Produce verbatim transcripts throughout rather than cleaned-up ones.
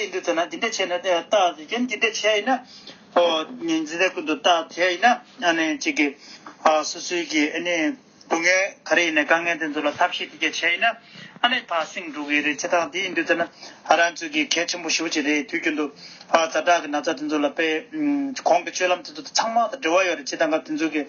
ཡིན་དུས་ཙམ་ན་འདི་འདྲ་བྱས་ན་རྟགས་རྒྱན་འདི་འདྲ་བྱས་ཡིན་ན། ཨོ་འཛིན་གྲྭ་ཀུན་ཏུ་རྟགས་དེ་ཡིན་ན་ཨ་ནི་གཅིག་གི་ཨ་སོ་སོའི་གི་ཨ་ནི་སྡུག་བསྔལ་ག་རེ་ཡིན་ན་དཀའ་ངལ་དེ་ཚོ་ལ་ཐབས་ཤེས་དེ་གས་བྱས་ཡིན་ན་ཨ་ནི་ཕར་སེང་འགྲོ་གི་རེད། བྱེད་སྟངས་དེ་ཡིན་དུས་ཙམ་ན་ཨ་རང་ཚོའི་གི་གལ་ཆེན་པོ་ཞེ་པོ་ཅིག་རེད། དུས་རྒྱུན་དུ་ཨ་ཛ་དྲག་གི་ན་ཚ་དེ་ཚོ་ལ་དཔེ་གོང་གི་སྤྱོད་ལམ་དེ་ཚོ་ཚང་མ་དང་འབྲེལ་བ་ཡོད་རེད། བྱེད་སྟངས་སྐབས་དེ་ཚོ་གི་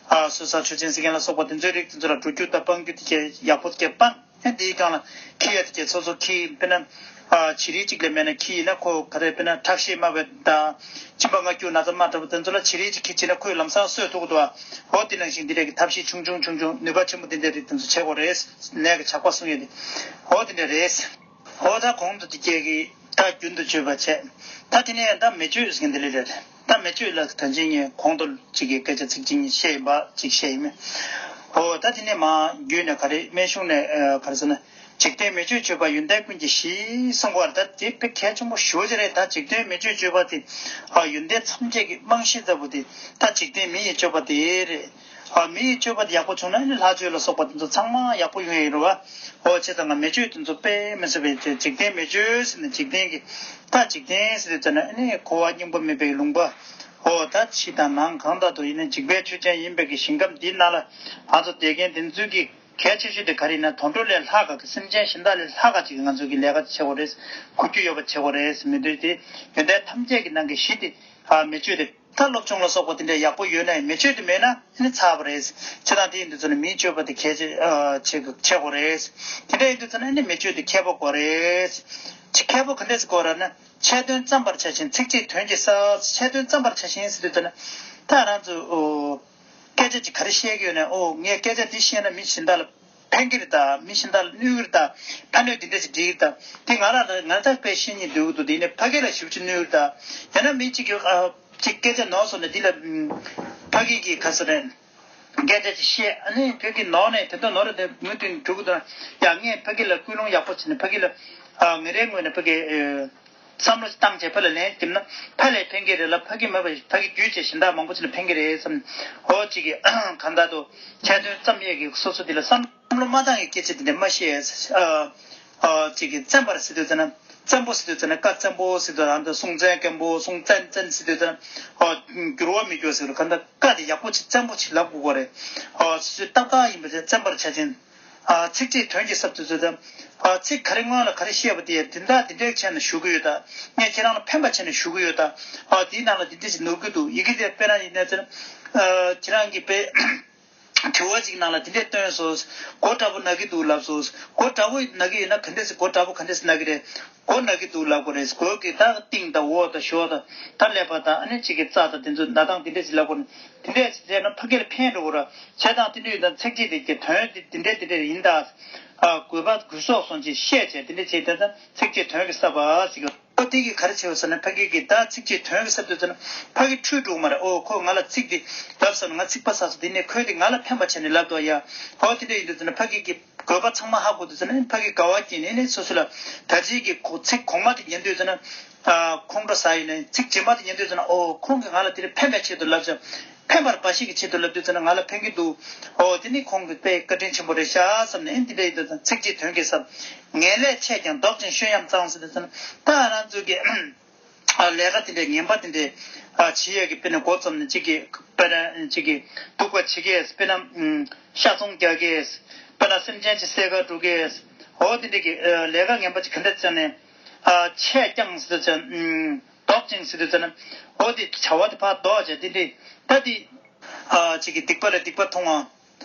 ཨ་གསོད་གསར་ཆོས་ཅན་གཟིགས་མཁན་ལ་སོགས་པ་དེ་ཚོའི་རིགས་དེ་ཚོ་ལ་འགྲོ་རྒྱུ་དང་སྤང་རྒྱུ་དེ་གས་ཡག་པོ་དེ་གས་སྤང་། ཨེ་དེའི་སྒང་ལ་ཁྱི་ཡ་དེ་གས་སོ་སོ་ཁྱི་དཔེར་ན་ཨ་བྱི་རིལ་གཅིག་ལས་མེད་ན་ཁྱི་ཡིན་ན་ཁོ་ག་རེ་དཔེར་ན་ཁྲག་ཤེད་དམའ་བའི་དང་གཅིན་པ་མངར་སྐྱུར་ན་ཚ་དམའ་འདྲ་པོ་དེ་ཚོ་ལ་བྱི་རིལ་གཅིག་ཁྱི་བྱིན་ན་ཁོས་ལམ་སང་གསོད་ཐུབ་ཀྱི་འདུག་ཨ། འོ་དེ་ནང་བཞིན་འདི་འདྲ་གི་ཐབས་ཤེས་ཆུང་ཆུང་ཆུང་ཆུང་ནུས་པ་ཆེན་པོ་འདི་འདྲ་རིགས་དེ་ཚོ་བྱེད་དགོས་རེད། ནད་ཀྱི་ཇག་པ་གསུང་ཡས་དེ་འོ་དེ་འདྲ་རེད། འོ་ད་གོང་དུ་དེ་སྐད་ཀྱི་ད་རྒྱུན་དུ་བཅོས་པ་བྱས། ད་དེ་ནས་ད་མེ་མཆོད་ཟེར་མཁན་དེ་ལས་རེད། ད་མེ་མཆོད་ལ་ད་ཅི་ངས་གོང་དུ་གཅིག་གི་སྐད་ཆ་ཚིག་གཅིག་གཉིས་བཤད་ཡིན་པ་གཅིག་བཤད་ཡིན་མེད། འོ་ད་དེ་ནས་མ་རྒྱུད་ནས་ག་རེ་སྨན་གཞུང་ནས་ཨ་ག་རེ་ཟེར་ན། འཇིག་རྟེན་མེ་མཆོད་མཆོད་པ་ཡོན་ཏན་ཀུན་གྱི་གཞི་གསུང་བར་ད་དེ་དཔེ་གལ་ཆེན་པོ་ཞེ་པོ་ཅིག་རེད། ད་འཇིག་རྟེན་མེ་མཆོད་མཆོད་པ་དེ་ཨ་ཡོན་ཏན་ཐམས་ཅད་ཀྱི་རྨང་གཞི་ལྟ་བུ་དེ་ད་འཇིག་རྟེན་མེ་ཡི་མཆོད་པ་དེ་རེད། ཨ་མེ་ཡི་མཆོད་པ་དེ་ཡག་པོ་བྱུང་ན་ཨ་ནི་ལྷ་མཆོད་ལ་སོགས་པ་དེ་ཚོ་ཚང་མ་ཡག་པོ་ཡོང་ཡ་ཡིན་རེད་བ། འོ་བྱས་ཙང་ང་མེ་མཆོད་དེ་ཚོ་དཔེ་མི་སྲིད་པའི་ཚེ་འཇིག་རྟེན་མེ་མཆོད་ཟེར་ནས་འཇིག་རྟེན་གྱི་ད་འཇིག་རྟེན་ཟེར་དུས་ཙམ་ན་ཨ་ནི་འཁོར་བ་སྙིང་པོ་མེད་པའི་ལུང་པ། འོ་ད་ཕྱི་དང་ནང་གང་དག་ཏུ་ཡིན་ན་འཇིག་པའི་ཆོས་ཅན་ཡིན་པའི་གི་ཞིང་ཁམས་འདི་ནང་ལ་ང་ཚོ་བསྡད་མཁན་དེ་ཚོའི་གི་གལ་ཆེ་ཤོས་དེ་ག་རེ་ཡིན་ན་དོན་གྲུབ་ལས་ལྷག་ག་གི་སེམས་ཅན་གཞན་དག་ལས་ལྷག་ག་ཅིག་ང་ཚོ་གི་ལས་ཀ་བྱེད་དགོས་རེད། གོ་རྒྱུ་ཡོད་པ་བྱེད་དགོས་རེད། མི་འདོད་དེ་ཡོན་ཏན་ཐམས་ཅད་ཀྱི་ནང་གི་གཞི་དེ་ཨ་མེ་མཆོད་དེ། ད་སློབ་སྦྱོང་ལ་སོགས་པ་དེ་འདྲ་ཡག་པོ་ཡོད་ན་ཡང་མེ་མཆོད་དེ་མེད་ན་ཨ་ནི་ཚར་བ་རེད། བྱས་ཙང་དེ་ཡིན་དུས་ཚོད་ནས་མེ་མཆོད་པ་དེ་གལ་ཆེ་ཨ་ཆེ་ཆེ་དགོས་རེད། དེ་འདྲ་ཡིན་དུས་ཚོད་ནས་ཨ་ནི་མེ་མཆོད་དེ་མཁས་པོ་དགོས་རེད། ཅི་མཁས་པོ་ག་འདྲས་སེ་དགོས་རེད་ན། ཁྱད་དོན་བརྩམ་པར་བྱ་ཞིང་ཚིག་གཅིག་དོན་གྱིས་གསལ། ཁྱད་དོན་བརྩམ་པར་བྱ་ཞིང་ཟེར་དུས་ཚོད་ནས་ད་ང་རང་ཚོ་ཨོ། སྐད་ཆ་ཅིག་ག་རེ་བཤད་ཀྱི་ཡོད་ན། ཨོ་ངས་སྐད་ཆ་འདི་བཤད་ན་མི་གཞན་དག་ལ་ཕན་གྱི་རེད་ད། མི་གཞན་དག་ལ་གནོད་ཀྱི་རེད་ད། ཕན་གནོད་འདི་འདྲ་ཞིག་འགྲིག་གི་རེད་ད། དེ་ང་རང་ལ་ང་རང་དཔེ་བཤད་སྙིང་འདོད་ཀྱི་འདུག་དེ་ནས་ཕ་གི་ལ་ཞེ་པོ་ཅིག་གནོད་ཀྱི་རེད་ད། ཡང་ན་མི་གཅིག་གིས་ཨ་ཅིག་སྐད་ཆ་ནོར་སོང་ན་འདི་ལ་ཕ་གི་གིས་ག་ཟེར་རེད། སྐད་ཆ་ཅིག་བཤད་ཨ་ནི་ཕ་གི་ནོར་ནས་དེ་ལྟར་ནོར་རེད་དེ་མུ་མཐུད་འགྲོ་གི་འདུག་ཡང་ངས་ཕ་གི་ལ་སྐུལ་སློང་ཡག་པོ་བྱས་ནས་ཕ་གི་ལ་ཨ་ངེད་རའི་ངོས་ནས་ཕ་གི་ཨ། བསམ་བློ་བཏང་བྱས་ཕ་ལ་ལན་བརྒྱབ་ན་ཕ་ལས་ཕན་གྱི་རེད་ལ། ཕ་གི་མེད་པ་ཕ་གི་བརྒྱུད་བྱས་གཞན་དག་མང་པོ་ཅིག་ལ་ཕན་གྱི་རེད་བསམ། འོ་གཅིག་གིས་གང་ལྟར་དུ་ཁྱད་དོན་བརྩམ་ཡས་ཀྱི་སོ་སོ་འདི་ལ་བསམ་བློ་མ་བཏང་ཡས་སྐད་ཆ་འདི་འདྲ་མ་བཤད། ཨ་ཨ་གཅིག་གིས་བཙན་པར་ཟེར་དུས་ཙམ་ན་བཙན་པོ་ཟེར་དུས་ཙམ་ན་བཀའ་བཙན་པོ་ཟེར་དུས་ཨ་ད་སྲོང་བཙན་སྒམ་པོ་སྲོང་བཙན་བཙན་ཟེར་དུས་ཙམ་ན་ཨ་འགྱུར་བ་མི་འགྱུར་ཟེར་གང་ལྟར་བཀའ་དེ་ཡག་པོ་ཅིག་བཙན་པོ་ཅིག་ལབ་དགོས་ཀྱི་རེད། ཨ་སོ་སོའི་ཏག་ཏག་ཡིན་པ་དེ་བཙན་པར་བྱ་ཞིང་། ཨ་ཚིག་གཅིག་དོན་གྱིས་གསལ་དུ་བཟོས་དང་། ཨ་ཚིག་ག་རེ་སྔོན་ལ་ག་རེ་བཤད་པ་དེ་དེ་འདྲ་དེ་འདྲའི་བྱས་ནས་ཞུ་གི་ཡོད་ད། ངས་ཁྱེད་རང་ལ་ཕན་པ་བྱས་ནས་ཞུ་གི་ཡོད་ད། ཨ་དེའི་ནང་ལ་དེ་འདྲ་ཞིག་ནོར་གི་འདུག་ཡི་གེ་དེ་དཔེར་ན་ཡིན་ན་ཚེ་ཨ་ཁྱེད་རང་གིས་དཔེ་དྲི་བ་ཅིག་ནང་ལ་དེ་འདྲས་བཏོན་སོང་། མགོ་དྲག་པོ་ན་གི་འདུག་ལབ་སོང་། མགོ་དྲག་པོ་ན་གི་ཡོད་ན་ག་འདྲས་སེ་མགོ་དྲག་པོ་ག་འདྲས་སེ་ན་གི་རེད། མགོ་ན་གི་འདུག་ལབ་དགོས་རེད། མགོ་གི་ད་སྟེང་དང་འོག་དང་ཞོལ་དང་ད་ཀླད་པ་དང་ཨ་ནི་གཅིག་གི་རྩ་དང་དེ་ཚོ་ན་སྟངས་དེ་འདྲས་ཞིག་ལབ་དགོས་རེད། དེ་འདྲས་ཞིག་བྱས་ན་ཕ་གི་ལ་ཕན་འགྲོ་གི་རེད། བྱས་ཙང་དེ་འདྲས་ཡིན་ཙང་ཚིག་གཅིག་དེ་གི་དོན་དེ་དེ་འདྲས་དེ་འདྲས་ཡིན་ད། ཨ་དགོས་པ་དགོས་སོགས་སོང་ཅིག་བཤད་བྱས་དེ་འདྲས་བྱས་ད་ད་ཚིག་གཅིག་དོན་གྱིས་གསལ་བ་ཟེར་གི། ཨོ་དེ་གི་ག་རེ་བྱས་པ་ཟེར་ན་ཕ་གི་གི་ད་ཚིག་གཅིག་དོན་གྱིས་གསལ་དུས་ཙམ་ན་ཕ་གི་འཁྲུལ་འགྲོ་གི་མ་རེད། ཨོ་ཁོ་ང་ལ་ཚིག་འདི་ལབ་ཟེར་ན་ང་ཚིག་པ་ཟ་སོང་དེ་ནས་ཁོས་དེ་ང་ལ་ཕན་པ་བྱས་ནས་ལབ་འདུག་ཡ། ཨོ་དེ་འདྲས་ཡིན་དུས་ཙམ་ན་ཕ་གི་གི་དགོས་པ་ཚང་མ་ཧ་གོ་དུས་ཙམ་ན་ཕ་གི་དགའ་བ་སྐྱེས་ནས་ནི་སོ་སོ་ལ་ད་ཅིག་གི་གོ་ཚིག་གོང་མ་དེ་ཉན་དུས་ཙམ་ན་ཨ་ཁོང་ཁྲོ་ཟ་ཡིན་ནས་ཚིག་རྗེས་མ་དེ་ཉན་དུས་ཙམ་ན་ཨོ་ཁོང་གིས་ང་ལ་དེ་རིང་ཕན་པའི་ཆེད་དུ་ལབ་ཙང་ཕན་པར་འབའ་ཞིག་གི་ཆེད་དུ་ལབ་དུས་ཙམ་ན་ང་ལ་ཕན་གྱི་འདུག་ཨོ་དེ་ནི་ཁོང་གི་དཔེ་བཀའ་དྲིན་ཆེན་པོ་རེད་ཤག་བསམ་ནས་ཨེ་འདི་འདྲ་ཡིན་དུས་ཙམ་ཚིག་གཅིག་དོན་གྱིས་གསལ། ངལ་ལས་ཆད་ཀྱང་ལྡོག་ཅིང་བཤོལ་ཡམ་གཙང་ཟེར་དུས་ཙམ་ན་ད་ང་རང་ཚོ་གི་ཨ་ལས་ཀ་དེ་འདྲའི་ངན་པ་དེ་འདྲའི་ཨ་བྱེད་ཡས་ཀྱི་དཔེར་ན་འགོ་རྩོམ་ནས་གཅིག་གི་དཔེར་ན་གཅིག་གི་སྡུག་པ་བྱེད་མཁན་དཔེར་ན་ཤ་ཚོང་རྒྱག་མཁན་དཔེར་ན་སེམས་ཅན་གྱི་བསད་ག་འགྲོ་མཁན་འོ་དེ་འདྲའི་གི་ཨ་ལས་ཀ་ངན་པ་ཅིག་ག་འདྲ་བྱས་ནས་ཨ་ཆད་ཀྱང་ཟེར་དུས་ཙམ་ལྡོག་ཅིང་ཟེར་དུས་ཙམ་ན་འོ་དེ་བྱ་བ་དེ་ཕར་ལྡོག་བྱས་དེ་འདྲའི་ད་དེ་ཨ་གཅིག་གི་སྡིག་པ་ལ་སྡིག་པ་མཐོང་བ།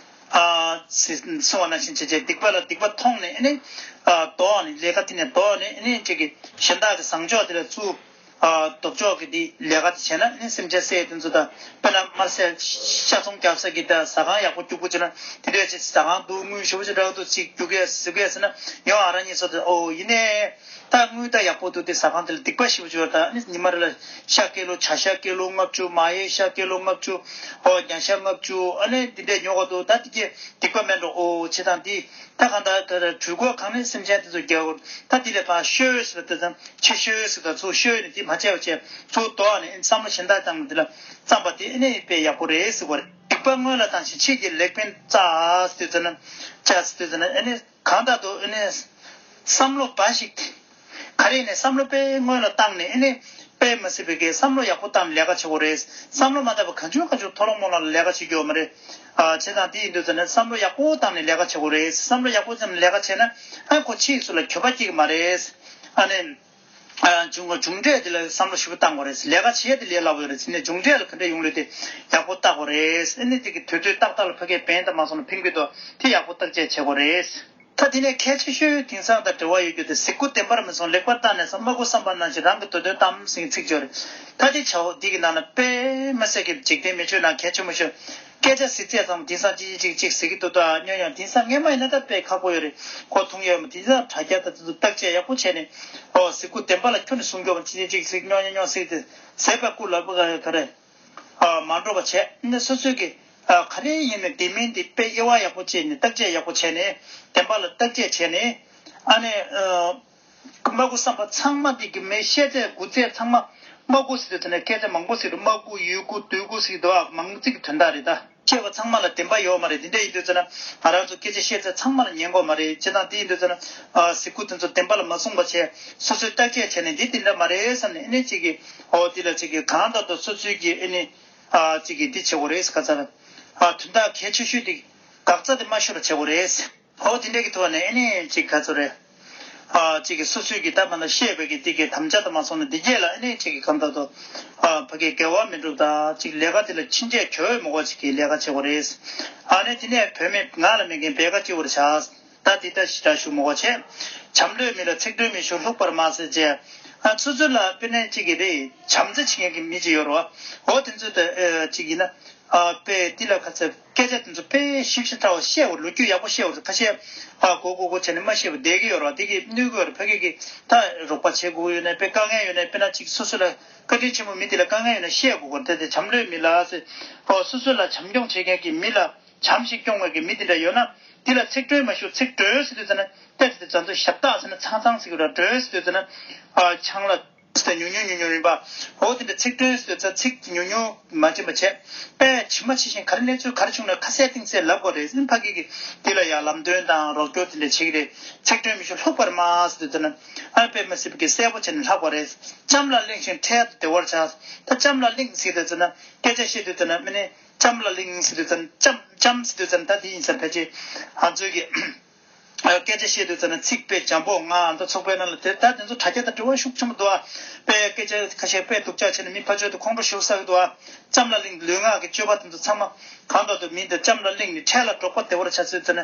ཨ་གསུངས་པ་ནང་བཞིན་བྱས་བྱས་སྡིག་པ་ལ་སྡིག་པ་མཐོང་ནས་ཨ་ནི་ཨ་ལྡོག་ནས་ལས་ཀ་དེ་ནས་ལྡོག་ནས་ཨ་ནི་གཅིག་གི་གཞན་དག་གི་བཟང་ཕྱོགས་དེ་ལ་བཙུགས། ཨ་ལྡོག་ཕྱོགས་ཀྱི་དེ་ལས་ཀ་དེ་བྱས་ན་ཨ་ནི་སེམས་ཅན་བསད་དེ་ཚོ་དང་དཔེར་ན་དམར་ཟས་ཤ་ཚོང་རྒྱག་ས་གི་ད་ཟ་ཁང་ཡག་པོ་སྐྱུག་པོ་བྱས་ན་དེ་འདྲས་ཅིག་ཟ་ཁང་འདུག་དངུལ་ཞེ་པོ་ཅིག་རག་འདུག་ཅིག་རྒྱུག་གས་ཟུག་གས་ཟེར་ན་ཡང་ཨ་རང་གཉིས་སོ་དེ་ཨོ་ཡིན་ནས། ད་དངུལ་ད་ཡག་པོ་འདུག་དེ་ཟ་ཁང་དེ་ལ་སྡིག་པ་ཞེ་པོ་ཅིག་ཡོད་རེད། ད་ཨ་ནི་ཉི་མ་རེ་ལ་ཤ་ཀི་ལོ་བྱ་ཤ་ཀི་ལོ་ལྔ་བཅུ་མ་ཡེ་ཤ་ཀི་ལོ་ལྔ་བཅུ་ཨོ་རྒྱ་ཤ་ལྔ་བཅུ་ཨ་ནི་འདི་འདྲས་ཉོ་ག་འདུག་ད་དེ་གི་སྡིག་པ་མེད་འགྲོ་ཨོ་བྱེད་སྟངས་དེ་ད་གང་ལྟར་ད་ད་གྲོད་ཁོག་གང་ནས་སེམས་ཅན་དེ་ཚོ་རྒྱག་དགོས་ད་དེ་ལས་ཕར་བཤོལ་ཟེར་བ་དེ་ཙམ་ཕྱི་བཤོལ་ཟེར་ད་ཚུར་བཤོལ་ནས་དེ་མ་བྱས་པ་བྱས་ཚུར་ལྡོག་ནས་ཨ་ནི་བསམ་བློ་གཞན་དག་བཏང་ནས་དེ་ལ་བརྩམས་པ་དེ་ཨ་ནི་དཔེ་ཡག་པོ་རེད་ཟེར་བ་རེད། སྡིག་པ་སྔོན་ལ་བཏང་ཞིང་ཕྱིས་ཀྱི་ལེགས་ཕན་བསྩལ་ཟེར་དུས་ཙམ་ན་བྱ་ཟེར་དུས་ཙམ་ན་ཨ་ནི། གང་ལྟར་དུ་ཨ་ནི་བསམ་བློ་འབའ་ཞིག་ག་ རེད་ནས་བསམ་བློ་དཔེ་སྔོན་ལ་བཏང་ནས་ཨེ་ནས་དཔེ་མ་སྲིད་པའི་གི་བསམ་བློ་ཡག་པོ་བཏང་ནས་ལས་ཀ་བྱེད་དགོས་རེད། བསམ་བློ་མ་བཏང་བ་གང་བྱུང་གང་བྱུང་མཐོ་ལོང་མོ་ལོང་ལ་ལས་ཀ་བྱེད་རྒྱུ་ཡོད་མ་རེད། ཨ་བྱས་ཙང་དེ་ཡིན་དུས་ཙ་ནས་བསམ་བློ་ཡག་པོ་བཏང་ནས་ལས་ཀ་བྱེད་དགོས་རེད། བསམ་བློ་ཡག་པོ་བཏང་ནས་ལས་ཀ་བྱས་ན་ཨ་ཁོ་ཕྱིའི་སུ་ལ་འགྱོད་པ་སྐྱེ་གི་མ་རེད། ཨ་ནས། ཨ་བྱུང་བ་མཇུག་འབྲས་དེ་ལ་བསམ་བློ་ཞིབ་པོ་བཏང་དགོས་རེད། ལས་ཀ་བྱེད་དེ་ལས་སླ་བོ་རེད། ཟེར་ནས་མཇུག་འབྲས་ལ་ག་འདྲ་ཡོང་ལོས་དེ་ཡག་པོ་བལྟ་དགོས་རེད། ཨ་ནི་དེ་གི་དུས་ཚོད་ཏག་ཏག་ལ་ཕ་གིའི་བན་དང་མ་སོང་ལ་ཕིང་པི་དོ་དེ་ཡག་པོ་བརྟག་དཔྱད་བྱེད་དགོས་རེད། ད་དེ་ནས་གལ་ཆེ་ཤོས་དེང་སང་དང་འབྲེལ་བ་ཡོད་རྒྱུ་དེ་གཟིགས་སྐུ་བདེན་པར་མི་སྲུང་ལེགས་པར་བརྟགས་ནས་སོ། སྨྲ་སྒོ་བསམ་པ་ནང་བཞིན་རང་གི་འདོད་དོན་དམ་ཟེར་ཚིག་ཅིག་ཡོད་རེད། ད་དེ་ཆའོ་འདི་གི་ནང་ན་དཔེ་མི་སྲིད་ཀྱི་འཇིག་རྟེན་མི་ཆོས་ནང་གལ་ཆེན་པོ་ཤོས། སྐད་ཆ་ཟེར་ཚད་ཙམ་དེང་སང་ཅིག་ཅིག་ཅིག་ཟེར་གྱི་འདུག་ད་སྙམ་ཡང་དེང་སང་སྔས་མ་ཡིན་ན་ད་དཔེ་ཁག་པོ་ཡོད་རེད། ཁོ་མཐོང་ཡོད་མ་དེང་སང་དྲ་རྒྱ་ད་དེ་ཚོ་བརྟག་དཔྱད་ཡག་པོ་བྱས་ནས་ཨོ་གཟིགས་སྐུ་བདེན་པ་ལ་ཁྱོན་ནས་གསུང་རྒྱུ་བ་ཅིག་ཅིག་ཅིག་ཟེར་སྙམ་ཡང་སྙམ་ཟེར་ཏེ་ཟེར་པ་སྐུ་ལ་པ་ག་རེ་ཨ་མ་འགྲོ་བ་བྱས་ནས་སོ་སོའི་གི་ཨ་ག་རེ་ཡིན་ནའི་དེ་མིན་དེ་དཔེ་དབྱེ་བ་ཡག་པོ་བྱས་ནས་བརྟག་དཔྱད་ཡག་པོ་བྱས་ནས་བདེན་པ་ལ་བརྟག་དཔྱད་བྱས་ནས་ཨ་ནི་ཨ། སྨྲ་སྒོ་བསམ་པ་ཚང་མ་དེ་གི་མི་བཤད་ཚད་དགུ་ཚད་ཚང་མ་སྨྲ་སྒོ་ཟེར་དུས་ཙ་ན་སྐད་ཆ་མང་པོ་ཟེར་དུས་སྨྲ་སྒོ་ཡུལ་སྒོ་དུས་སྒོ་ཟེར་དུས་ཨ་མང་ཚིག་གི་དོན་དག་རེད་ད། བཤད་པ་ཚང་མ་ལ་བདེན་པ་ཡོད་མ་རེད། དེ་འདྲ་ཡིན་དུས་ཙ་ན་ང་རང་ཚོ་སྐད་ཆ་བཤད་ཚད་ཚང་མ་ལ་ཉན་དགོས་མ་རེད། བྱས་ཙང་དེ་ཡིན་དུས་ཙ་ན་ཨ་གཟིགས་སྐུ་དེ་ཚོ་བདེན་པ་ལ་མ་བཟུང་བ་བྱས་སོ་སོས་བརྟག་དཔྱད་བྱས་ནས་འདི་དེ་འདྲ་མ་རེད་བསམ་ནས་ཨ་ནི་གཅིག་གི་ཨོ་དེ་ལ་གཅིག་གི་གང་ལྟར་དུ་སོ་སོའི་གི་ཨ་ནི་ཨ་གཅིག་གི་འདི་བྱེད་དགོས་རེད་ག་ཚ་ལ་ཨ་དོན་དག་གལ་ཆེ་ཤོས་དེ་དགག་རྩ་དེ་མ་ཤོར་བ་བྱེད་དགོས་རེད། ཨོ་དེ་འདྲས་ཀྱི་ཐོག་ནས་ཨེ་ནས་ཅིག་ག་ཚོད་རེད། ཨ་ཅིག་གི་སོ་སོའི་གི་ད་མ་ན་བཤད་པའི་གི་དེ་གི་དམ་བཅའ་དང་མ་སོང་ན་འདི་གས་ལ་ཨེ་ནས་ཅིག་གི་གང་ལྟར་དུ་ཨ་ཕ་གི་འགལ་བ་མི་འགྲུབ་ད་ཅིག་ལས་ཀ་དེ་ལ་ཕྱིན་ཆད་གྱོད་མི་དགོས་ཅིག་གི་ལས་ཀ་བྱེད་དགོས་རེད། ཨ་ནས་དེ་ནས་བུད་མེད་ང་ལ་མེད་མཁན་འབད་ཀ་ཅི་བོར་བྱ། ད་དེ་ལྟ་ཞིག་འདྲ་ཞུ་མི་དགོས་བྱས། བྱམས་བློའི་མི་ལ་ཚིག་གྲོས་མི་ཞུ་ལྷུག་པར་སྨྲ་ཟེར་བྱས། ཨ་ཚོད་ཚོད་ལ་དཔེར་ན་ཅིག་གི་རེད་བྱམས་བརྩེ་བྱེད་མཁན་གི་མི་ཅིག་ཡོད་རེད་བ། འོ་དེ་ཚོད་ད་ཅིག་ཡིན་ན། ཨ་དཔེ་འདི་ལ་ཁ་ཚ་སྐད་ཆ་དེ་ཚོ་དཔེ་ཞིབ་ཞིབ་ཕྲ་བ་བཤད་འོ་ལོ་རྒྱུས་ཡག་པོ་བཤད་འོ་ཁ་ཤས་ཨ་གོ་གོ་གོ་བྱས་ནས་མ་བཤད་པ་བསྡད་ཀྱི་ཡོད་རེད་བ། དེ་གི་གནོད་ཀྱི་ཡོད་རེད། ཕ་གི་གི་ད་རོགས་པ་བྱེད་དགོས་ཡོད་ན་དཔེ་དཀའ་ངལ་ཡོད་ན་དཔེར་ན་ཅིག་སོ་སོ་ལ་བཀའ་དྲིན་ཆེན་པོ་མི་དེ་ལ་དཀའ་ངལ་ཡོད་ན་བཤད་དགོས་གོ་དེ་དེ་བྱམས་བློའི་མི་ལ་ཟེར། ཨོ་སོ་སོ་ལ་བྱམས་སྐྱོང་བྱེད་མཁན་གི་མི་ལ་བྱམས་ཤིག་སྐྱོང་བའི་གི་མི་དེ་འདྲ་ཡོད་ན་དེ་ལ་ཚིག་གྲོས་མ་ཞུ་ཚིག་གྲོས་ཟེར་དུས་ཙ་ན་ཏེ་དེ་དེ་ཙ་ཚོ་ཞབས་སྟག་ཟེར་ན་ཚང་ཚང་ཟེར་གི་ར་གྲོས་ཟེར་དུས་ཙ་ན་ཨ་ཆང་ལ། ཟེར་ཉུང་ཉུང་ཉུང་ཉུང་ཡིན་པ། འོ་དེ་འདྲ་ཚིག་དོན་ཟེར་ཚ་ཚིག་ཉུང་ཉུང་མ་འབྱིན་པ་བྱས། དཔེ་ཇི་མ་ཇི་བཞིན་ག་རེ་གནས་ཚུལ་ག་རེ་བྱུང་ན་ཁ་གསལ་གཏིང་གསལ་ལབ་དགོས་རེད། ཕ་གི་གི་དེ་ལ་ཡང་ལམ་སྟོན་དང་རོགས་སྐྱོར་དེ་འདྲ་བྱེད་ཀྱི་རེད། ཚིག་དོན་མི་ཤོད་ལྷུག་པར་སྨྲ་ཟེར་དུས་ཙ་ན་ཨ་དཔེ་མ་སྲིད་པ་གི་གསལ་པོ་བྱས་ནས་ལྷག་པ་རེད། ལྕམ་ལ་གླེང་ཞིང་འཕྲལ་དུ་བདེ་བར་བྱ། ད་ལྕམ་ལ་གླེང་ཟེར་དུས་ཙ་ན་སྐད་ཆ་བཤད་དུས་ཙ་ན་མི་ནི་ལྕམ་ལ་གླེང་ཟེར་དུས་ཙ་ན་ལྕམ་ལྕམ་ཟེར་དུས་ཙ་ན་ད་དེ་ཡིན་ས་ཕལ་ཆེར་ང་ཚོའི་གི་སྐད་ཆ་བཤད་དུས་ཙམ་ན་ཚིག་དཔེ་འཇམ་པོ་ང་ཨ་མདའ་ཚོགས་པའི་ནང་ལ་དེ་ད་དེ་ཚོ་དྲ་རྒྱ་དང་འབྲེལ་བ་ཤུགས་ཆེན་པོ་འདུག་ཨ། དཔེ་སྐད་ཆ་ཁ་ཤས་དཔེ་སྡུག་ཅག་བྱས་ནས་མི་ཕར་ཕྱོགས་དུ་ཁོང་ཁྲོ་ཞེ་པོ་ཟ་གི་འདུག་ཨ། ལྕམ་ལ་གླེང་ལུས་ངག་གི་སྤྱོད་པ་དེ་ཚོ་ཚང་མ་གང་ལྟར་དུ་མི་འདི་ལྕམ་ལ་གླེང་ནས་འཕྲལ་ལ་འགྲོགས་པ་བདེ་བར་བྱ་ཚུལ་ཙམ་ན།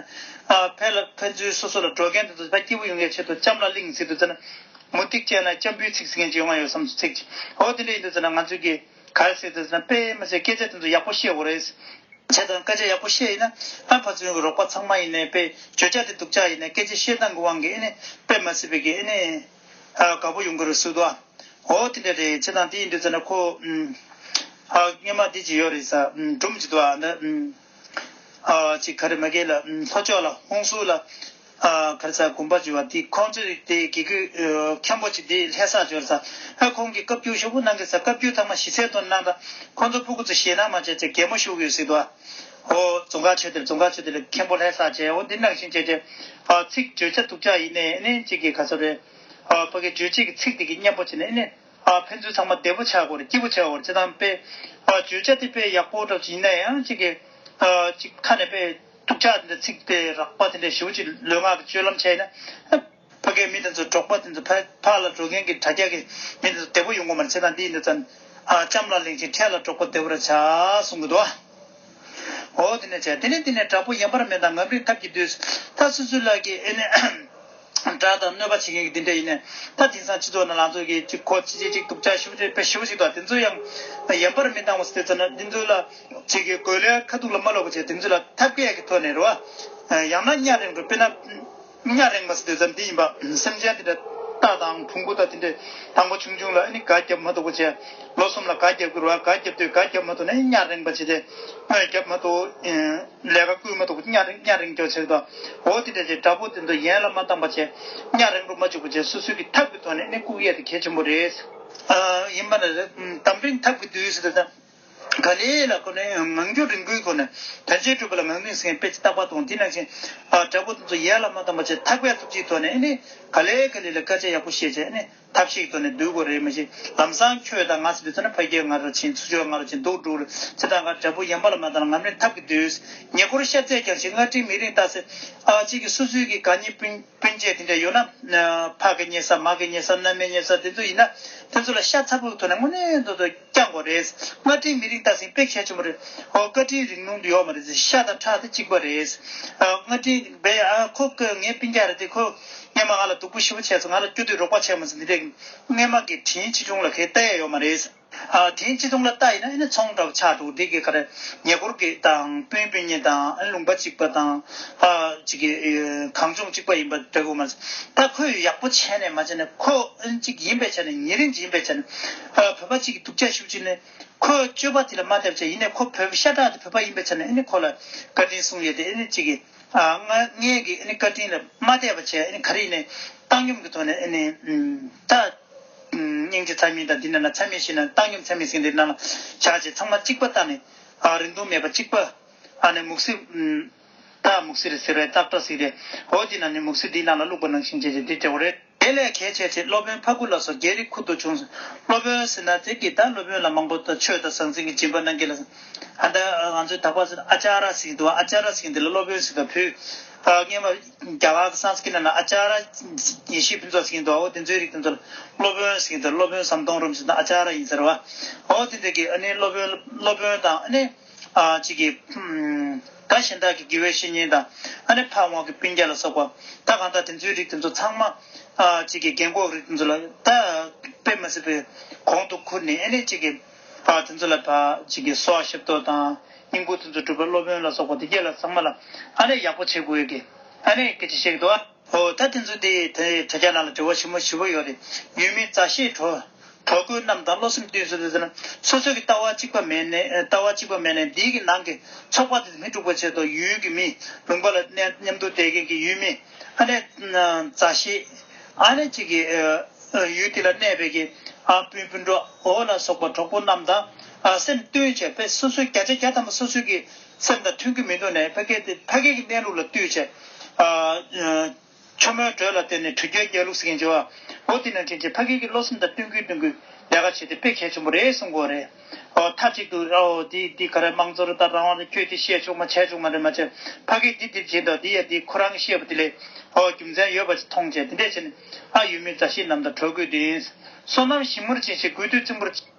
ཨ་ཕལ་ལ་ཕན་ཚུན་སོ་སོ་ལ་འགྲོ་མཁན་དེ་ཚོ་ཕར་སྐྱིད་པོ་ཡོང་ཡས་ཆེད་དུ་ལྕམ་ལ་གླེང་ཟེར་དུས་ཙམ་ན། མུ་ཏིག་ཅན་ན་ལྕམ་བུའི་ཚིག་ཟེར་མཁན་ཅིག་ཡོང་ང་ཡོད་བསམ་ཚིག་ཅིག་འོ་དེ་འདྲ་ཡིན་དུས་ཙམ་ན་ང་ཚོས་ཀྱི་ག་རེ་ཟེར་དུས་ཙམ་ན་དཔེ་མི་སྲིད་སྐད་ཆ་དེ་ཚོ་ཡག་པོ་བཤད་དགོས་རེད། བྱས་ཙང་སྐད་ཆ་ཡག་པོ་བཤད་ཡིན་ན་ཨ་ཕར་ཚུར་གྱི་རོགས་པ་ཚང་མ་ཡིན་ནའི་དཔེ་བརྗོད་བྱ་དེ་སྡུག་ཅག་ཡིན་ནའི་སྐད་ཆ་བཤད་སྟངས་ཀྱི་དབང་གིས་ཨེ་ནི་དཔེ་མ་སྲིད་པའི་གི་ཨེ་ནི་ཨ་དགའ་པོ་ཡོང་གི་རེད་ཟེར་འདུག་ཨ། འོ་དེ་འདྲ་རེད། བྱས་ཙང་དེ་ཡིན་དུས་ཙམ་ན་ཁོ་ཨུམ་ཨ་སྔོན་མ་དེ་ཅིག་ཡོད་རེད་ས་ཨུམ་སྒྲུང་ཅིག་འདུག་ཨ་འདི་ཨུམ་ཨ་ཅིག་ག་རེ་མ་གས་ལ་ཨུམ་ལྷོ་ཕྱོགས་ལ་ཧོང་སུ་ལ། ཨ་ག་རེ་ཟེར་དགོན་པ་བཅུ་བ་དེ་ཁོང་ཚོས་དེ་དགེ་བསྐོས་ཨ་མཁན་པོ་ཅིག་དེ་ལྷ་ས་འབྱོར་ས། ཨ་ཁོང་གིས་བཀའ་བཀྱོན་ཞེ་པོ་གནང་གི་ས། བཀའ་བཀྱོན་ཚང་མ་ཞི་བསྲེལ་དུ་གནང་དང་ཁོང་ཚོ་ཕྲུ་གུ་ཚོ་ཞེད་སྣང་མ་བྱེད་ཅེས་གད་མོ་ཤོར་གི་ཡོད་ཟེར་འདུག་ཨོ་རྫོང་ཁག་ཆོས་སྡེ་རྫོང་ཁག་ཆོས་སྡེ་ལ་མཁན་པོ་ལྷ་ས་བྱས་འོ་འདི་གནང་བཞིན་བྱས་ཏེ། ཨ་ཚིག་བརྗོད་བྱ་སྡུག་ཅག་ཡིན་ནའི་ཨ་ནི་གཅིག་གིས་ག་ཚོད་རེད། ཨ་ཕ་གི་བརྗོད་བྱེད་ཀྱི་ཚིག་དེ་གི་སྙན་པོ་བྱས་ནས་ཨ་ནི། ཨ་ཕན་ཚུན་ཚང་མ་བདེ་པོ་ཆགས་དགོས་རེད། སྐྱིད་པོ་ཆགས་དགོས་རེད། བྱས་ཙང་དཔེ་ཨ་བརྗོད་བྱ་དེ་དཔེ་ཡག་པོ་འདྲ་ཅིག་ཡིན་ན་ཡང་གཅིག་གིས་ཨ་གཅིག་ཁ་ནས་དཔེ་སྡུག་ཅག་དེ་འདྲ་ཚིག་དཔེ་རགས་པ་དེ་འདྲ་ཞེ་པོ་ཅིག་ལུས་ངག་གི་སྤྱོད་ལམ་བྱས་ན་ཨ་ཕ་གའི་མི་དེ་ཚོ་འབྲོག་པ་དེ་ཚོ་ཕ་ཕར་ལ་འགྲོ་མཁན་གྱི་དྲ་རྒྱ་གི་མི་དེ་ཚོ་བདེ་པོ་ཡོང་གི་མ་རེད། བྱས་ཙང་འདི་ཡིན་དུས་ཙང་ཨ་ལྕམ་ལ་གླེང་ཞིང་འཕྲལ་ལ་འགྲོགས་པ་བདེ་བར་བྱ་གསུང་གི་འདུག་ཨ། འོ་དེ་ནས་བྱས་དེ་ནས་དེ་ནས་དྲག་པོ་ཡན་པར་མེད་དང་ངམ་རིང་ཐབས་ཀྱིས་བསྡུས། ད་སོ་སོའི་ལག་གི་ཨེ་ནས། དགྲ་དང་གནོད་པ་བྱེད་མཁན་གྱི་འདི་འདྲ་ཡིན་ནས་ད་དེང་སང་སྤྱི་ཚོགས་ནང་ལང་ཚོ་གི་ཅིག་གོ་ཅི་ཅི་ཅིག་སྡུག་ཅག་ཞེ་པོ་ཅིག་དཔེ་ཞེ་པོ་ཅིག་འདུག་དེ་ཚོ་ཡང་ཡན་པར་མི་འདང་བ་ཟེར་ཙམ་ན་འདི་ཚོ་ལ་ཅིག་གི་གོས་ལས་ཁ་ཐུག་ལ་མ་ལོག་པ་བྱས་དེ་ཚོ་ལ་ཐབས་མཁས་ཀྱི་ཐོག་ནས་རེད་བ། ཡང་ན་གཉའ་རེངས་འགྲོ་དཔེར་ན་གཉའ་རེངས་པ་ཟེར་དུས་ཙམ་འདི་ཡིན་པ་སེམས་ཅན་དེ་འདྲ་རྟ་དང་བོང་བུ་དང་དེ་འདྲ་དང་པོ་ཆུང་ཆུང་ལ་ཨ་ནི་ག་རྒྱབ་མ་ཐུབ་པ་བྱས་ལོ་གསུམ་ལ་ག་རྒྱབ་ཀྱི་རེད་བ། ག་རྒྱབ་དུས་ག་རྒྱབ་མ་ཐུབ་ན་གཉའ་རེངས་པ་བྱས་ཏེ་དངོས་རྒྱབ་མ་ཐུབ། ལས་ཀ་བསྐུལ་མ་ཐུབ་གཉའ་རེངས་གཉའ་རེངས་སྐྱོ་ཆེ་དང་། འོ་དེ་འདྲ་བྱས་དྲག་པོ་དེ་ཚོ་ཡན་ལ་མ་བཏང་པ་བྱས་གཉའ་རེངས་རུ་མ་བཅུག་པ་བྱས་སོ་སོའི་གི་ཐབས་ཀྱི་ཐོག་ནས་ནི་བཀུག་ཡས་དེ་གལ་ཆེན་པོ་རེད། ཨ་ཡིན་པ་ན་རེད། དམ་རིང་ཐབས་ཀྱིས་བསྡུས་ཟེར་དུས་ད་ ག་ལེ་ལ་ཁོ་ནས་ངང་རྒྱུད་རིང་པོའི་སྒོ་ནས་དོན་ཆེན་གྲུབ་པ་ལ་ངང་ནས་སེམས་དཔེ་ཅིག་རྟག་པར་གཏོང་། འདི་ནང་བཞིན་དྲག་པོ་དེ་ཚོ་ཡལ་ལ་མ་བཏང་བ་བྱས་ཐག་པས་ཐུགས་རྗེའི་ཐོག་ནས་ཨ་ནི་ག་ལེ་ག་ལེ་ལ་དཀའ་སྤྱད་ཡག་པོ་བཤད་བྱས་ཨ་ནི་ཐབས་ཤེས་ཀྱི་ཐོག་ནས་སྡོད་དགོས་རེད། མ་གཞི་ལམ་སང་ཁྱོད་དང་ང་ཟེར་དུས་ཙམ་ན་ཕ་གིར་ང་རུ་ཕྱིན། ཚུར་ཕྱོགས་ང་རུ་ཕྱིན། སྡུག་འགྲོ་རེད། ཚེ་དང་ང་དྲག་པོ་ཡན་པ་ལ་མ་བཏང་ལ་ངམ་རིང་ཐབས་ཀྱིས་སྡོད། ཉེ་འཁོར་ཤ་ཚད་ཀྱང་ཞིག་སྔ་དྲིན་མི་རིང་ལྟ་ཟེར། ཨ་གཅིག་གིས་སོ་སོའི་གི་དགའ་ཉེ་སྤུན་སྤུན་མཆེད་དེ་འདྲ་ཡོད་ན། ཕ་གི་ཉེ་ས་མ་གི་ཉེ་ས་མནའ་མའི་ཉེ་ས་དེ་ཚོ་ཡིན་ན་དེ་ཚོ་ལ་ཤ་ཚ་པོའི་ཐོག་ནས་དངོས་གནས་མདོ་དོ་བསྐྱང་དགོས་རེད། སྔ་དྲིན་མི་རིང་ལྟ་ཟེར་དཔེ་གལ་ཆེན་པོ་རེད། ཨོ་བཀའ་དྲིན་རིང་ནོ་དེ་ཡོད་མ་རེད་ཟེར། ཤ་དང་ཁྲག་དེ་གཅིག་པ་རེད། ཨ་སྔ་དྲིན་བས་ཨ་ཁོ་ཀ་ངའི་སྤུན་ཀྱག་རེད་དེ། ཁོ་སྔོན་མ་ང་ལ་སྡུག་པོ་ཞེ་པོ་བྱས་སོང་། ང་ལ་སྐྱོ་དུས་རོགས་པ་བྱས་མ་སོང་། འདི་འདྲས་སྔོན་མ་གི་དྲིན་ཆེ་ཆུང་ལ་གའི་ལྟ་ཡ་ཡོད་མ་རེད། ཨ་དེ་སྤྱི་ཚོགས་ལ་ལྟ་ཡིན་ན་ཨ་ནི་ཚོང་འདྲ་བོ་ཆགས་འགྲོ། འདི་གི་ག་རེ་ཉེ་འཁོར་གྱི་དང་སྤུན་སྤུན་ཉེ་དང་ཨ་ནི་ལུང་པ་གཅིག་པ་དང་ཨ་གཅིག་གི་ཨེ་གངས་ལྗོངས་གཅིག་པ་ཡིན་པ་འདྲ་གོ་མ་ཟད། ད་ཁོས་ཡག་པོ་བྱས་ནས་མ་བྱས་ནས་ཁོ་ཨ་ནི་གཅིག་ཡིན་པའི་ཆ་ནས་ཉེ་རིང་གཅིག་ཡིན་པའི་ཆ་ནས་ཨ་བོད་པ་གཅིག་གི་སྡུག་ཅག་ཤུགས་ཆེ་ནས་ཁོས་སྤྱོད་པ་དེ་ལ་མ་བལྟས་པ་བྱས། ཡིན་ནས་ཁོ་བོད་པ་ཤ་ཁྲག་དེ་བོད་པ་ཡིན་པའི་ཆ་ནས་ཨ་ནི་ཁོ་ལ་བཀའ་དྲིན་གསུངས་ཡོད་དེ། ཨ་ནི་གཅིག་གི་ཨ་ང་ངས་ཀྱི་ཨ་ནི་བཀའ་དྲིན་ལ་མ་བལྟས་པ་བྱས། ཨ་ནི་ག་རེ་ཡིན་ནའི་བཏང་སྙོམས་ཀྱི་ཐོག་ནས་ཨ་ནི་ད་སྙིང་རྗེ་ཚད་མེད་དང་འདི་ནང་ན་ཚད་མེད་ཞེ་ན་བཏང་སྙོམས་ཚད་མེད་ཟེར་འདི་ནང་ལ་བཞག་བྱས་ཚང་མ་གཅིག་པ་བཏང་ནས་ཨ་རིན་ཐུང་མེད་པ་གཅིག་པ། ཨ་ནི་མུག་སི་ད་མུག་སི་རེད་ཟེར་རེད། སྟག་སྒྲ་ཟེར་རེད། འོ་འདི་ནང་ནས་མུག་སི་འདི་ནང་ལ་བླུགས་པ་ནང་བཞིན་བྱས་བྱས་འདི་སྤྲད་དགོས་རེད། དེ་ལས་གལ་ཆེ་ཆེ་སློབ་དཔོན་ཕ་གུ་ལ་སོགས་རྒྱལ་རིགས་ཁུར་དུ་བྱུང་། སློབ་དཔོན་ཟེར་ན་དེ་གི་ད་སློབ་དཔོན་ལ་མང་པོ་ད་ཆོས་དང་ཟང་ཟིང་གི་སྦྱིན་པ་གནང་མཁན་ལ། ཨ་ད་ང་ཚོའི་དག་པ་ཟེར་ཨ་ཅཱ་ར་ཟེར་གྱི་འདུག་ཨ་ཅཱ་ར་ཟེར་གྱི་འདི་ལ་སློབ་དཔོན་ཟེར་ག་བོད་ཨ་སྔོན་མ་རྒྱ་གར་གྱི་སཾ་སྐྲྀ་ཏ་ནང་ལ་ཨ་ཅཱ་ར་ཡེ་ཤེས་ཕུན་ཚོགས་ཟེར་གྱི་འདུག་འོ་དེ་ཚོའི་རིགས་དེ་ཚོ་ལ་སློབ་དཔོན་ཟེར་གྱི་འདུག་སློབ་དཔོན་ཟམ་གདོང་རིན་པོ་ཆེ་དང་ཨ་ཅཱ་ར་ཡིན་ཟེར་བ། འོ་དེ་འདྲ་གི་ཨ་ནི་སློབ་དཔོན་སློབ་དཔོན་དང་ཨ་ནི་ཨ་གཅིག་གི་ད་གཞན་དག་གི་དགེ་བའི་བཤེས་གཉེན་དང་ཨ་ནི་ཕ་དབང་གི་སྤུན་ཀྱག་ལ་སོགས་པ་ད་གང་ལྟར་དེ་ཚོའི་རིགས་དེ་ཚོ་ཚང་མ་ཨ་གཅིག་གི་རྒན་གོག་རིགས་དེ་ཚོ་ལ་ད་དཔེ་མ་སྲིད་པའི་གོང་དུ་ཁུར་ནས་ཨ་ནི་གཅིག་གི་ཨ་དེ་ཚོ་ལ་ཕ་གཅིག་གི་གསོལ་བ་ཞབས་ཏོག་དང་སྙིང་པོ་དེ་ཚོ་སྒྲུབ་པའི་སློབ་དཔོན་ལ་སོགས་པ་དེ་གས་ལ་ཚང་མ་ལ་ཨ་ནི་ཡག་པོ་བྱེད་དགོས་ཡོད་གི་ཨ་ནི་སྐད་ཆ་བཤད་ཀྱི་འདུག་ཨ། ཨོ་ད་དེ་ཚོ་དེ་དེ་དྲ་རྒྱ་ནང་ལ་འབྲེལ་བ་ཞིབ་མོ་ཞིབ་པོ་ཡོད་རེད། ཡུལ་མི་མཛའ་བཤེས་གྲོགས་གྲོགས་མགོན་རྣམས་དང་བློ་སེམས་བསྟུན་ཟེར་དུས་ཙམ་ན་སོ་སོ་གི་ལྟ་བ་གཅིག་པ་མེད་ནས་ལྟ་བ་གཅིག་པ་མེད་ནས་འདི་གི་ནང་གི་ཚོགས་པ་དེ་མི་དཀྲུག་པ་ཆེད་དུ་ཡུལ་གྱི་མི་ལུང་པ་ལ་གནས་མཉམ་དུ་བསྡད་མཁན་གྱི་ཡུལ་མི་ཨ་ནི་མཛའ་བཤེས་ཨ་ནི་གཅིག་གི་ཡུལ་དེ་ལ་གནས་པའི་གི་ཨ་སྤུན་སྤུན་གྲོགས་འོ་ལ་སོགས་པ་གྲོགས་པོ་རྣམས་དང་ཨ་སེམས་བསྟུན་བྱས་པས་སོ་སོའི་བརྒྱ་ཆ་བརྒྱ་ཐམ་པ་སོ་སོའི་གི་སེམས་དང་མཐུན་གྱི་མི་འདུག་ནས་ཕ་གི་དེ་ཕ་གི་གི་གནས་ལུགས་ལ་ལྟོས་བྱས་ཨ། ཆོ་མོའི་འགྲོས་ལ་བརྟེན་ནས་གྲུ་རྒྱལ་རྒྱལ་ལུགས་ཟེར་མཁན་བྱེད་པ། འོ་དེ་ནང་བཞིན་བྱས་ཕ་གི་གི་བློ་སེམས་དང་བསྟུན་དགོས་བསྟུན་དགོས་ལས་ཀ་བྱེད་དེ་དཔེ་གལ་ཆེན་པོ་རེད་གསུང་གི་ཡོད་རེད། འོ་མཐའ་གཅིག་ཏུ་འོ་དེ་དེ་ག་རེ་དམངས་གཙོ་རེད་ད་རང་དབང་རེད་ཁྱོད་དེ་བཤད་ཆོག་མ་བྱས་ཆོག་མ་རེད་མ་བྱས་ཕ་གི་འདི་འདིར་བྱེད་འདུག་འདི་ཡ་འདི་ཁོ་རང་གི་བཤད་པ་དེ་ལས་འོ་རྒྱུ་མཚན་ཡོད་པ་ཅིག་མཐོང་བྱས་དེ་འདྲས་བྱས་ནས་ཨ་ཡུལ་མི་མཛའ་བཤེས་རྣམས་དང་གྲོགས་མགོན་དེ་ཡིན། བསོད་ནམས་ཞིབ་མོར་བྱས་ཤིང་དགོས་འདོད་བཙུན་པོར།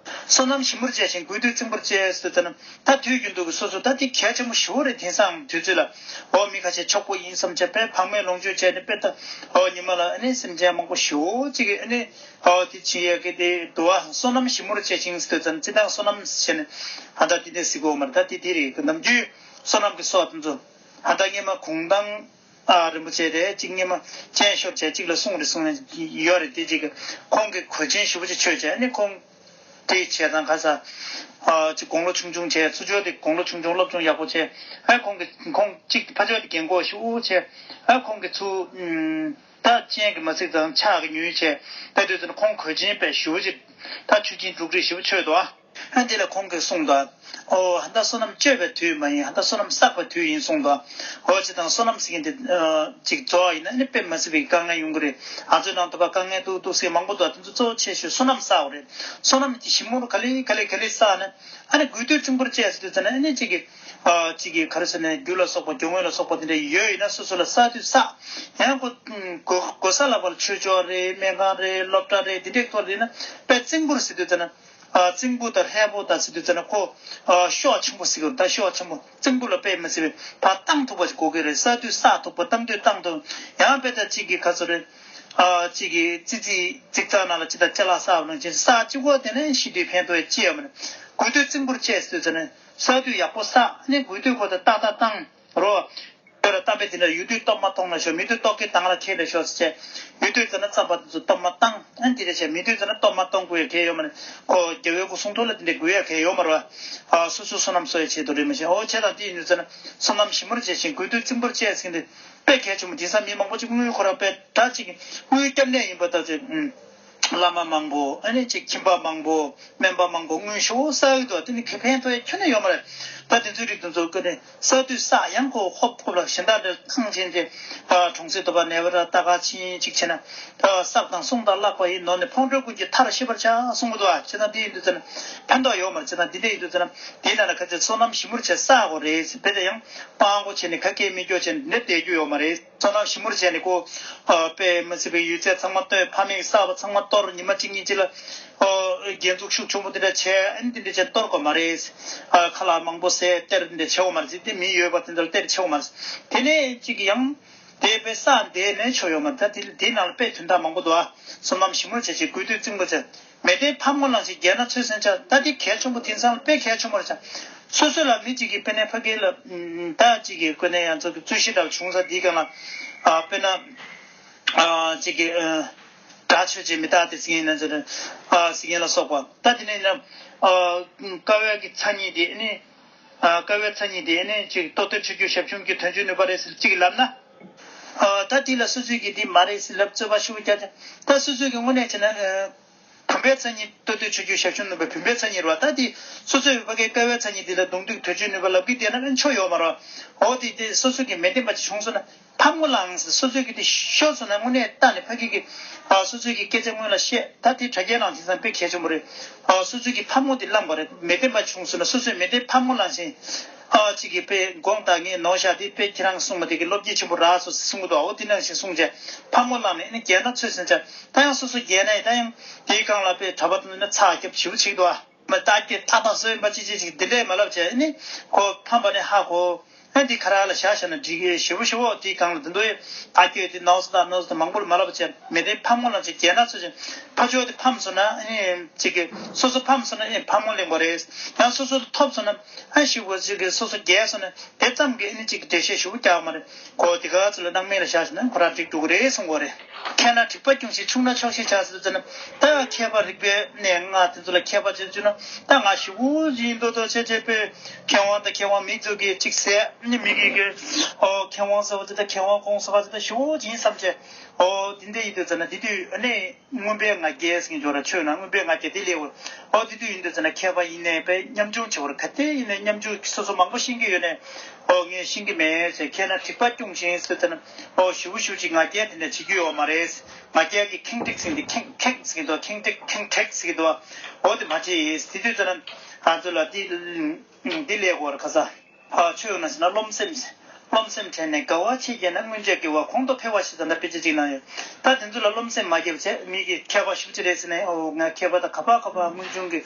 བསོད་ནམས་ཞིབ་མོར་བྱས་ཤིང་དགོས་འདོད་བཙུན་པོར་བྱས་ཟེར་ད་ན་ད་དུས་རྒྱུན་དུ་གི་སོ་སོ་ད་དེ་གལ་ཆེན་པོ་ཞེ་པོ་རེད། དེང་སང་དུས་ཚོད་ལ་འོ་མི་ཁ་ཤས་ཕྱུག་པོ་ཡིན་བསམ་བྱས་དཔེ་བག་མེད་ལོངས་སྤྱོད་བྱས་ནས་དཔེ་ད་འོ་ཉི་མ་ལ་ཨ་ནི་སེམས་ཅན་མང་པོ་ཞེ་པོ་ཅིག་གི་ཨ་ནི་འོ་དེ་བྱེད་ཡས་གི་དེ་འདུག་བ། བསོད་ནམས་ཞིབ་མོར་བྱས་ཤིང་ཟེར་དུས་ཙམ་སྤྱིར་བཏང་བསོད་ནམས་བྱས་ནས་ཨ་ད་དེ་འདྲས་ཟེར་གོ་མ་རེད། ད་དེ་དེ་རེད། ནམ་རྒྱུན་བསོད་ནམས་ཀྱི་གསོག་དེ་ཚོ་ཨ་ད་སྔས་མ་གུང་ཐང་ཨ་རིན་པོ་ཆེ་རེད་གཅིག་སྔས་མ་སྤྱན་ཤོར་བྱས་གཅིག་ལ་གསུངས་རེད་གསུངས་ཡོད་རེད། དེ་གཅིག་གི་ཁོང་གི་གོས་ཆེན་ཞེ་པོ་ཅིག་མཆོད་བྱས་ཨ་ནི་ཁོང་དེ་བྱས་ཙང་ཁ་ས་ཨ་ཅིག་དགུང་ལོ་ཆུང་ཆུང་བྱས་ཚུར་ཕྱོགས་དེ་དགུང་ལོ་ཆུང་ཆུང་སློབ་སྦྱོང་ཡག་པོ་བྱས་ཨ་ཁོང་གི་ཁོང་གཅིག་ཕར་ཕྱོགས་དེ་རྒན་གོག་ཞེ་པོ་བྱས་ཨ་ཁོང་གི་ཚུར་ཨུམ་ད་སྤྱན་གྱི་མ་ཚིག་ཙང་ཕྱག་གི་ཉུལ་བྱས་ད་དུས་ཚོད་ཁོང་གོས་ཆེན་དཔེ་ཞེ་པོ་ཅིག་ད་ཆུ་ཆེན་འབྲུག་སྒྲིལ་ཞེ་པོ་མཆོད་འདུག་ཨ། ཨ་འདི་ལ་ཁོང་གིས་གསུངས་དོ། ཨོ་ཧ་ད་བསོད་ནམས་བཅོས་པའི་དུས་མ་ཡིན། ཧ་ད་བསོད་ནམས་བསགས་པའི་དུས་ཡིན་གསུངས་དོ། ཨོ་ཅི་དང་བསོད་ནམས་ཟེར་མཁན་དེ་ཅིག་རྫོགས་ཡིན་ན་ནི་དཔེ་མ་སྲིད་པའི་དཀའ་ངལ་ཡོང་གི་རེད། ང་ཚོའི་ནང་དུ་བ་དཀའ་ངལ་འདུག་འདུག་ཟེར་མང་པོ་འདུག་དེ་ཚོ་གཙོ་བོ་ཆེ་ཤོས་བསོད་ནམས་བསགས་པ་རེད། བསོད་ནམས་དེ་ཞིབ་མོར་ག་ལེ་ག་ལེ་ག་ལེ་བསགས་ན་ཨ་ནི་དགོས་འདོད་བཙུན་པོར་བཅས་ཟེར་དུས་ཙམ་ན་ཨ་ནི་ཅིག་གི་ཨ་ཅིག་གི་ག་རེ་ཟེར་ན་རྒྱུ་ལ་སོགས་པ་རྒྱུ་དངོས་ལ་སོགས་པ་དེ་འདྲ་ཡོད་ཡིན་ན་སོ་སོ་ལ་བསགས་དུས་བསགས། ཡང་གོ་གོ་གོ་ས་ལ་བར་ཆོས་ཕྱོགས་རེད། སྨན་ཁང་རེད། སློབ་གྲྭ་རེད། དེ་འདྲའི་ཐོག་ལ་ཡིན་ན་དཔེ་བཙུན་པོར་ཟེར་དུས་ཙམ་ན། ཨ་བཙུན་པོ་དང་ལྷའི་བུ་དང་ཟེར་དུས་ཙམ་ན་ཁོ་ཨ་ཤོག་ཆེན་པོ་ཟེར་གི་རེད། ད་ཤོག་ཆེན་པོ་བཙུན་པོ་ལ་དཔེ་མི་སྲིད་པའི་བར་བཏང་ཐུབ་པ་ཞིག་དགོས་ཀྱི་རེད། བསགས་དུས་བསགས་ཐུབ་པ་བཏང་དུས་བཏང་ཐུབ། ཡང་དཔེ་ད་གཅིག་གི་ཁ་སོ་རེད། ཨ་གཅིག་གི་ཙི་ཙི་ཙིག་ཙག་ནང་ལ་ཅི་ད་ཅ་ལག་བསགས་པ་ནང་བཞིན་བསགས་གཅིག་པོ་དེ་ནས་ཤི་དུས་ཕན་ཐོགས་ཅི་ཡང་མི་འདུག་དགོས་འདོད་བཙུན་པོར་བཅས་ཟེར་དུས་ཙམ་ན་བསགས་དུས་ཡག་པོ་བསགས། ཨ་ནི་དགོས་དུས་ཁོ་ད་ཏག་ཏག་བཏང་རོགས། དེ་ལ་གཏམ་དཔེ་དེ་འདྲ་ཡོད་དུས་གཏོར་མ་གཏོང་ལ་ཤོག་མེད་དུས་རྟོག་གེ་དང་ལ་ཁྱེར་ལ་ཤོག་ཟེར་བྱས། ཡོད་དུས་ཙམ་ན་རྩམ་པ་དེ་ཚོ་གཏོར་མ་བཏང་། ཨ་འདི་འདྲ་བྱས་མེད་དུས་ཙམ་ན་གཏོར་མ་གཏོང་དགོས་ཡ་གལ་ཡོད་མ་རེད། ཁོ་རྒྱལ་བའི་སྐུ་གསུང་ཐུགས་ལ་དེ་འདྲ་དགོས་ཡ་གལ་ཡོད་མ་རེད་བ། ཨ་སོ་སོ་བསོད་ནམས་གསོག་ཡ་ཆེད་དུ་རེད། མ་གཞི་འོ་བྱས་ཙང་དེ་ཡིན་དུས་ཙམ་ན་བསོད་ནམས་ཞིབ་མོར་བྱས་ཤིང་དགོས་འདོད་བཙུན་པོར་བཅས་ཟེར་འདི་དཔེ་གལ་ཆེན་པོ། དེང་སང་མི་མང་པོ་ཅིག་དངུལ་ཁོ་རང་དཔེ་དྲག་ཅིག་དངུལ་སྐྱབས་གནས་ཡིན་པ་ལྟ་ཚེ། ཨུམ། བླ་མ་མང་པོ་ཨ་ནི་ཅིག་ཁྱིམ་པ་མང་པོ་སྨན་པ་མང་པོ་དངུལ་ཞེ་པོ་བསགས་ཀྱི་འདུག་དེ་ནི་ཁེ་ཕན་ཐོགས་ཡ་ཁྱོན་ནས་ཡོད་མ་རེད། ད་དེ་ཚོའི་རིགས་དེ་ཚོ་ཀ་ནས་བསགས་དུས་བསགས་ཡང་ཁོ་ཧོབ་ཧོབ་ལ་གཞན་དག་འདྲ་ཐང་ཆེན་ཆེ། གྲོང་གསེབ་དུ་བ་ནས་བ་ར་ལྟ་ག་ཕྱིན་ཅིག་བྱས་ན། བསགས་དང་བསྲུང་དང་བརླག་པ་ཡི་ནོར་ནི་ཕུང་ཁྲོལ་ཀུན་གྱི་མཐར་ཤེས་པར་བྱ་གསུང་གི་འདུག་ཨ་བྱས་ཙང་འདི་ཡིན་དུས་ཙམ་ན་ཕན་ཐོགས་ཡོད་མ་རེད། བྱས་ཙང་འདི་འདྲ་ཡིན་དུས་ཙམ་ན་དེའི་ནང་ལ་ཁ་ཚད་བསོད་ནམས་ཞིབ་མོར་བྱས་བསགས་དགོས་རེད། དཔེ་དེ་ཡང་སྤང་དགོས་བྱས་ནས་ཁ་སྐད་མི་སྐྱོ་བྱས་ནས་འདི་བསྡད་རྒྱུ་ཡོད་མ་རེད། བསོད་ནམས་ཞིབ་མོར་བྱས་ནས་ཁོ། ཨ་དཔེ་མི་སྲིད་པའི་ཡོད་ཚད་ཚང་མ་བཏོན། ཕ་མེས་བསགས་པ་ཚང་མ་གཏོར། ཉི་མ་གཅིག་གཉིས་གཅིག་ལ་ཨོ་རྒྱན་འཛུགས་ཤུགས་ཆེན་པོ་དེ་འདྲ་བྱས། ཨ་ནི་དེ་འདྲ་བྱས་གཏོར་དགོས་མ་རེད། ཨ་ཁ་ལག་མང་པོ་ཟས་སྟེར། དེ་འདྲ་བྱེད་དགོས་མ་རེད། དེ་མི་ཡོད་པ་དེ་ཚོར་སྟེར་བྱེད་དགོས་མ་རེད། དེ་ནས་གཅིག་ཡང་དེ་དཔེ་བསགས་བསྡད་ནས་ཆོག་ཡོད་མ་རེད། ད་དེ་དེའི་ནང་ལ་དཔེ་དོན་དག་མང་པོ་འདུག་ཨ་བསོད་ནམས་ཞིབ་མོར་བྱས་བྱས་དགོས་དུས་རྩིང་པོ་བྱས། མེ་སྟེང་ཕབ་སྔོ་ལངས་ཤིང་རྒྱས་ན་ཚོད་སེམས་ཆགས། ད་དེ་གལ་ཆེན་པོ་དེང་སང་ལ་དཔེ་གལ་ཆེན་པོ་རེད་ཤག་སོ་སོ་ལ་མི་གཅིག་གིས་དཔེར་ན་ཕ་གི་ལ་ད་གཅིག་གིས་དངོས་གནས་ཡང་ཚོ་གི་རྩོད་གཞི་འདྲ་བ་བྱུང་ས་དེའི་སྒང་ལ་ཨ་དཔེར་ན་ཨ་གཅིག་གིས་ཨ་དགྲ་ཆོས་ཅན་མི་རྟག་སྟེ་ཟེར་མཁན་ན་ཚོ་ཨ་ཟེར་མཁན་ལ་སོགས་པ། ད་དེ་ནས་ཡིན་ན་ཨ་དཀའ་བའི་གི་མཚན་ཉིད་དེ་ནི་ཨ་དཀའ་བའི་མཚན་ཉིད་དེ་ནི་གཅིག་ལྟོ་ལྡིར་ཆུ་སྐྱོར་ཞབས་ཞུམ་གྱི་དོན་བྱེད་ནུས་པ་རེད་ཟེར་གཅིག་ལབ་ན། ཨ་ད་དེ་ལ་སོ་སོས་ཀྱིས་འདི་མ་རེད་ཟེར་ལབ་རྩོད་པ་ཞུ་རྒྱུ་ད་སོ་སོས་ཀྱིས་དངོས་གནས་བྱས་ན་ཨ། བུམ་པའི་མཚན་ཉིད། ལྟོ་ལྡིར་ཆུ་སྐྱོར་ཞབས་ཞུམ་ནུས་པ་བུམ་པའི་མཚན་ཉིད་རེད་བ། ད་དེ་སོ་སོའི་ཕ་གིའི་དཀའ་བའི་མཚན་ཉིད་དེ་ལ་གདོང་ཐུག་དོད་ཆོས་ནུས་པ་ལབ་ཀྱི་བསྡད་ན་ཕན་ཆོ་ཡོད་མ་རེད། འོ་དེ་དེ་སོ་སོ་གི་མི་བདེན་པ་ཅིག་བྱུང་སོང་ན་ཕམ་ངོ་ལངས་ཟེར། སོ་སོའི་གི་དེ་ཤོར་སོང་ན་དངོས་གནས་ལྟ་ནས་ཕ་གི་གི་ཨ་སོ་སོའི་གི་སྐད་ཆ་སྔོན་ལ་བཤད། ད་དེ་དྲ་རྒྱའི་ནང་དེང་སང་དཔེ་གལ་ཆེན་པོ་རེད། ཨ་སོ་སོའི་གི་ཕམ་ངོ་དེ་བླངས་པ་རེད། མི་བདེན་པ་བྱུང་སོང་ན་སོ་སོའི་མི་བདེན་ཕམ་ངོ་ལངས་ཤིང་། ཨ་གཅིག་གིས་དཔེ་དགོངས་དག་ངས་ནོར་བཞག་དེ་དཔེ་ཁྱེད་རང་གསུངས་པ་དེ་གི་བློ་སྐྱེད་ཆེན་པོ་རག་སོང་ཟེར་གསུང་གི་འདུག་འོ་དེ་ནང་བཞིན་གསུངས་བྱས་ཕམ་ངོ་ལངས་ནས་ཨ་ནི་རྒྱལ་ན་ཚོད་ཟིན་བྱས། ད་ཡང་སོ་སོ་རྒྱལ་ནས་ད་ཡང་དེའི་སྒང་ལ་དཔེ་གྲྭ་པ་དེ་ཚོ་ནི་ཚ་རྒྱབ་ཞེ་པོ་བྱེད་ཀྱི་འདུག་ཨ། མི་རྟག་གི་ལྟ་སྟངས་སོ་ཡིན་པ་ཅི་ཅི་ཅིག་དེ་འདྲས་མ་ལབ་བྱས་ཨ་ནི་ཁོ་ཕམ་པ་ནི་ཧ་གོ། ཨ་འདི་ཁ་ར་ལ་བཞག་བཞག་ན་འགྲིག་གི་ཞེ་པོ་ཞེ་པོ་དེའི་སྒང་ལ་དེ་འདྲས་ད་སྐྱོད་དེ་ནོར་སོ་ད་ནོར་སོ་ད་མང་པོ་ལ་མ་ལབ་བྱས་མི་བདེན་ཕམ་ངོ་ལངས་བྱས་རྒྱལ་ན་ཚོད་ཅིག་ཕ་ཆོས་དེ་ཕམ་སོང་ན་ཨ་ནི་ཅིག་གི་སོ་སོ་ཕམ་སོང་ན་ཨ་ནི་ཕམ་ངོ་ལེན་དགོས་རེད། ཡང་སོ་སོ་ལ་ཐོབ་སོང་ན། ཨ་ཞིག་པོ་ཞིག་གིས་སོ་སོ་རྒྱལ་སོང་ན་དེ་ཙམ་གྱིས་ཨ་ནི་གཅིག་གི་འགྲེལ་བཤད་ཞུ་རྒྱག་མ་རེད། ཁོ་དེ་ག་ཚོད་ལ་སྣང་མེད་ལ་བཞག་ཟིན་ན་ཁོ་རང་འགྲིག་འགྲོ་གི་རེད་གསུང་གི་རེད། མཁས་ན་དྲེགས་པ་སྐྱོང་ཞིང་ཆུང་ན་ཆོག་ཤེས་བྱ་ཟེར་ཟེར་ན། ད་མཁས་པ་རིག་པའི་གནས་ལྔ་དེ་ཚོ་ལ་མཁས་པ་བྱེད་ཚུལ་ན་ད་ང་ཞེ་པོ་ཡིན་མདོག་མདོག་བྱས་བྱས་པའི་མཁས་དབང་དང་མཁས་དབང་མི་ཚོ་གིས་གཅིག་ཟེར་ནི་མི་གིས་གི་ཨོ་མཁས་དབང་ཟེར་བ་ཚོ་ད་མཁས་དབང་གོང་ཟེར་བ་ཚོ་ད་ཞེ་པོ་ཡིན་བསམ་བྱས་ཨོ་དེ་འདྲ་ཡིན་དུས་ཟེར་ན་དེ་དུས་ཨ་ནི། མངོན་པའི་ང་རྒྱལ་ཟེར་མཁན་ཅིག་ཡོད་རེད། ཆོས་ནང་མངོན་པའི་ང་རྒྱལ་དེ་སླེབས་ཡོད། ཨོ་དེ་དུས་ཡིན་དུས་ཟེར་ན་མཁས་པ་ཡིན་ནའི་དཔེ་ཉམ་ཆུང་ཆེ་བར་ག་དེ་ཡིན་ནའི་ཉམ་ཆུང་སོ་སོ་མང་པོ་ཤེས་ཀྱི་ཡོད་ནའི་ཨོ་ངས་ཤེས་ཀྱི་མེད་ཟེར། མཁས་ན་དྲེགས་པ་སྐྱོང་ཞིང་ཟེར་ཟེར་ན་ཨོ་ཞེ་པོ་ཞེ་པོ་ཅིག་ང་རྒྱལ་དེ་འདྲ་བྱེད་རྒྱུ་ཡོད་མ་རེད། ང་རྒྱལ་གྱི་ཁེངས་དྲེགས་ཟེར་འདི་ཁེངས་ཁེངས་ཟེར་གྱི་འདུག་ཁེངས་དྲེགས་ཁེངས་དྲེགས་ཟེར་གྱི་འདུག་ཨོ་དེ་མ་བྱེད་ཡིན། དེ་དུས་ཟེར་ན་ང་ཚོ་ལ་དེ་འདི་ལས་གོ་བར་ཁ་ས། ཨ་ཆོས་ཡོད་ན་ཟེར་ན་རློམ་སེམས། རློམ་སེམས་དྲན་ནས་དགའ་བ་ཆེ་རྒྱས་ན་སྔོན་ཆད་དགེ་བ་གོང་དུ་འཕེལ་བ་ཞེས་དང་དཔེ་ཆ་གཅིག་ནང་ཡོད། ད་དེ་ཚོ་ལ་རློམ་སེམས་མ་སྐྱེས་པ་བྱས་མི་གི་མཁས་པ་ཞེ་པོ་ཅིག་རེད་ཟེར་ནས་ཨོ་ང་མཁས་པ་དང་ག་པ་ག་པ་སྔོན་བྱུང་གི་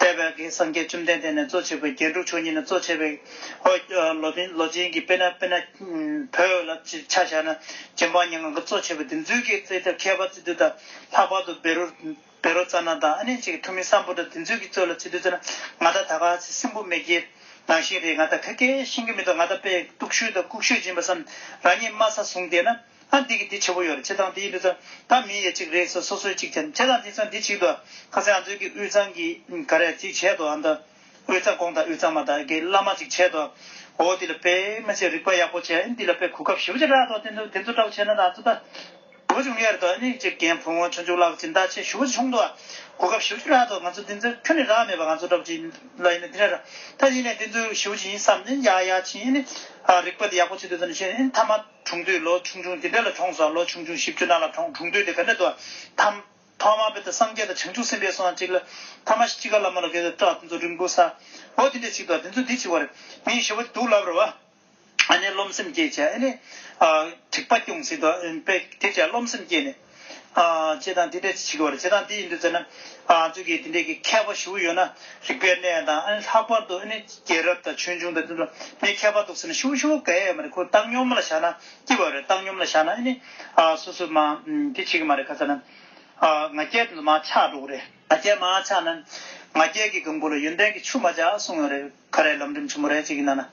བསྟན་པའི་གི་སངས་རྒྱས་བཅོམ་ལྡན་འདས་ནས་གཙོ་བྱས་པའི་རྒྱན་དྲུག་མཆོག་གཉིས་ནས་གཙོ་བྱས་པའི་ཨོ་ལོ་པཎ་ལོ་ཆེན་གྱི་དཔེར་ན་དཔེར་ན་བོད་ལ་ཆ་བཞག་ན་རྗེ་འབངས་མྱ་ངན་གྱིས་གཙོ་བྱས་པའི་དེ་ཚོའི་གི་རྩེ་ལྟ་མཁས་པ་རྩེ་དུས་དང་ལྷག་པར་དུ་བཻ་རོ་བཻ་རོ་ཙ་ན་དང་ཨ་ནི་ཅིག་ཐུ་མི་སམ་བྷོ་ཊ་དེ་ཚོའི་གི་གཙོས་ལ་བྱེད་དུས་ཙ་ན་ང་ད་ད་ག་ཚེ་སྲིན་པོ་མེ་ཁྱེར་ནང་བཞིན་རེད། ང་ད་ག་གེ་ཤེས་ཀྱི་མི་འདུག་ང་ད་དཔེ་སྡུག་ཤོས་དང་ལྐུགས་ཤོས་ཡིན་པ་བསམ་རང་ཉིད་དམའ་ས་བཟུང་བསྡད་ན་ཨ་འདི་གི་འདི་ཆེ་བོ་ཡོད་རེད། བྱས་ཙང་དེ་ཡིན་དུས་ཙ་ད་མི་ཡ་གཅིག་རེད་ཟེར་སོ་སོའི་གཅིག་བྱས་བྱས་ཙང་འདི་ཙང་འདི་གཅིག་ཏུ་ཁ་སང་ང་ཚོའི་གི་དབུས་གཙང་གི་ག་རེ་གཅིག་བྱས་ཏོ་ཨ་ད་དབུས་གཙང་གོང་དང་དབུས་གཙང་མ་དང་གི་བླ་མ་གཅིག་བྱས་ཏོ་འོ་འདི་ལ་དཔེ་མ་ཚད་རིག་པ་ཡག་པོ་བྱས་འདི་ལ་དཔེ་གོ་སྐབས་ཞེ་པོ་ཅིག་རག་ཏོ་དེ་ཚོ་དེ་ཚོ་འདྲ་བོ་བྱས་ན་ད་ང་ཚོ་ད། གོ་བྱུང་ཡོད་རེད་དོ། ཨ་ནི་ཅིག་རྒན་བུ་མོ་ཆུང་ཆུང་ལགས་སྦྱིན་བདག་ཆེ་ཞུ་བ་བྱུང་འདུག་གོ་སྐབས་ཞུ་རྒྱུ་རག་འདུག་ང་ཚོ་འདི་ཚོ་ཁྱོན་ནས་རག་མེད་པ། ང་ཚོ་འདྲ་བོ་ཅིག་ལ་ཡིན་ན་འདི་འདྲ་ར། ད་ཡིན་ནའི་འདི་ཚོ་ཞུ་བ་ཅིག་ཡིན་བསམ་ནས་ཡ་ཡ་ཕྱིན་ནས་ཨ་རིག་པ་དེ་ཡག་པོ་བྱེད་འདོད་ཙམ་བྱས་ནས་མཐའ་མ་གྲོངས་དུས་ལོ་ཆུང་ཆུང་འདི་འདྲ་ལ་གྲོངས་སོང་། ལོ་ཆུང་ཆུང་བཞི་བཅུ་ནང་ལ་གྲོངས། གྲོངས་དུས་དེ་ག་འདྲ་འདུག་ཐམ་ཐོག་མ་དཔེ་ད་སངས་རྒྱས་དང་བྱང་ཆུབ་སེམས་དཔའི་གསུང་བ་ཅིག་ལ་ཐ་མ་ཤི་ཅི་ག་བླ་མ་ལ་གེ་ད་དྲག་དེ་ཚོ་རིང་པོ་ས་འོ་དེ་འདྲ་ཅིག་འདུག་དེ་ཚོ་འདི་ཅིག་བ་རེད། མི་ཞེ་པོ་འདུག་ལབ་རེད་བ། ཨ་ནི་རློམ་སེམས་སྐྱེས་བྱས་ཨ་ནི། ཨ་དྲེགས་པ་སྐྱོང་སྲིད་དོ་དཔེ་དེ་བྱས་རློམ་སེམས་སྐྱེས་ནས། ཨ་བྱས་ཙང་དེ་འདྲས་བྱེད་ཀྱི་བ་རེད། བྱས་ཙང་དེ་ཡིན་དུས་ཙམ་ན། ཨ་ང་ཚོ་གིས་དེ་འདྲས་ཀྱི་མཁས་པ་ཞེ་པོ་ཡོད་ན་རིག་པའི་གནས་དང་ཨ་ནི་ལྷག་པར་དུ་ཨ་ནི་རྒྱལ་རབས་དང་ཆོས་འབྱུང་དང་དེ་ཚོ་ལ་མི་མཁས་པ་འདུག་ཟེར་ན་ཞེ་པོ་ཞེ་པོ་གལ་ཡོད་མ་རེད། ཁོ་བཏང་སྙོམས་ལ་བཞག་ན་སྐྱིད་པ་རེད། བཏང་སྙོམས་ལ་བཞག་ན་ཨ་ནི། ཨ་སོ་སོ་མ་དེ་བྱེད་ཀྱི་མ་རེད། ཁ་ཚ་ན། ཨ་ང་རྒྱལ་དེ་ཚོ་མར་ཆག་འགྲོ་གི་རེད། ང་རྒྱལ་མར་ཆག་ན། ང་རྒྱལ་གྱི་གང་པོ་ལ་ཡོན་ཏན་གྱི་ཆུ་མ་བཅག་གསུངས་ཡོད་རེད། ག་རེ་ལམ་རིམ་ཆེན་མོ་རེད་ཅིག་ཡིན་ན་ན།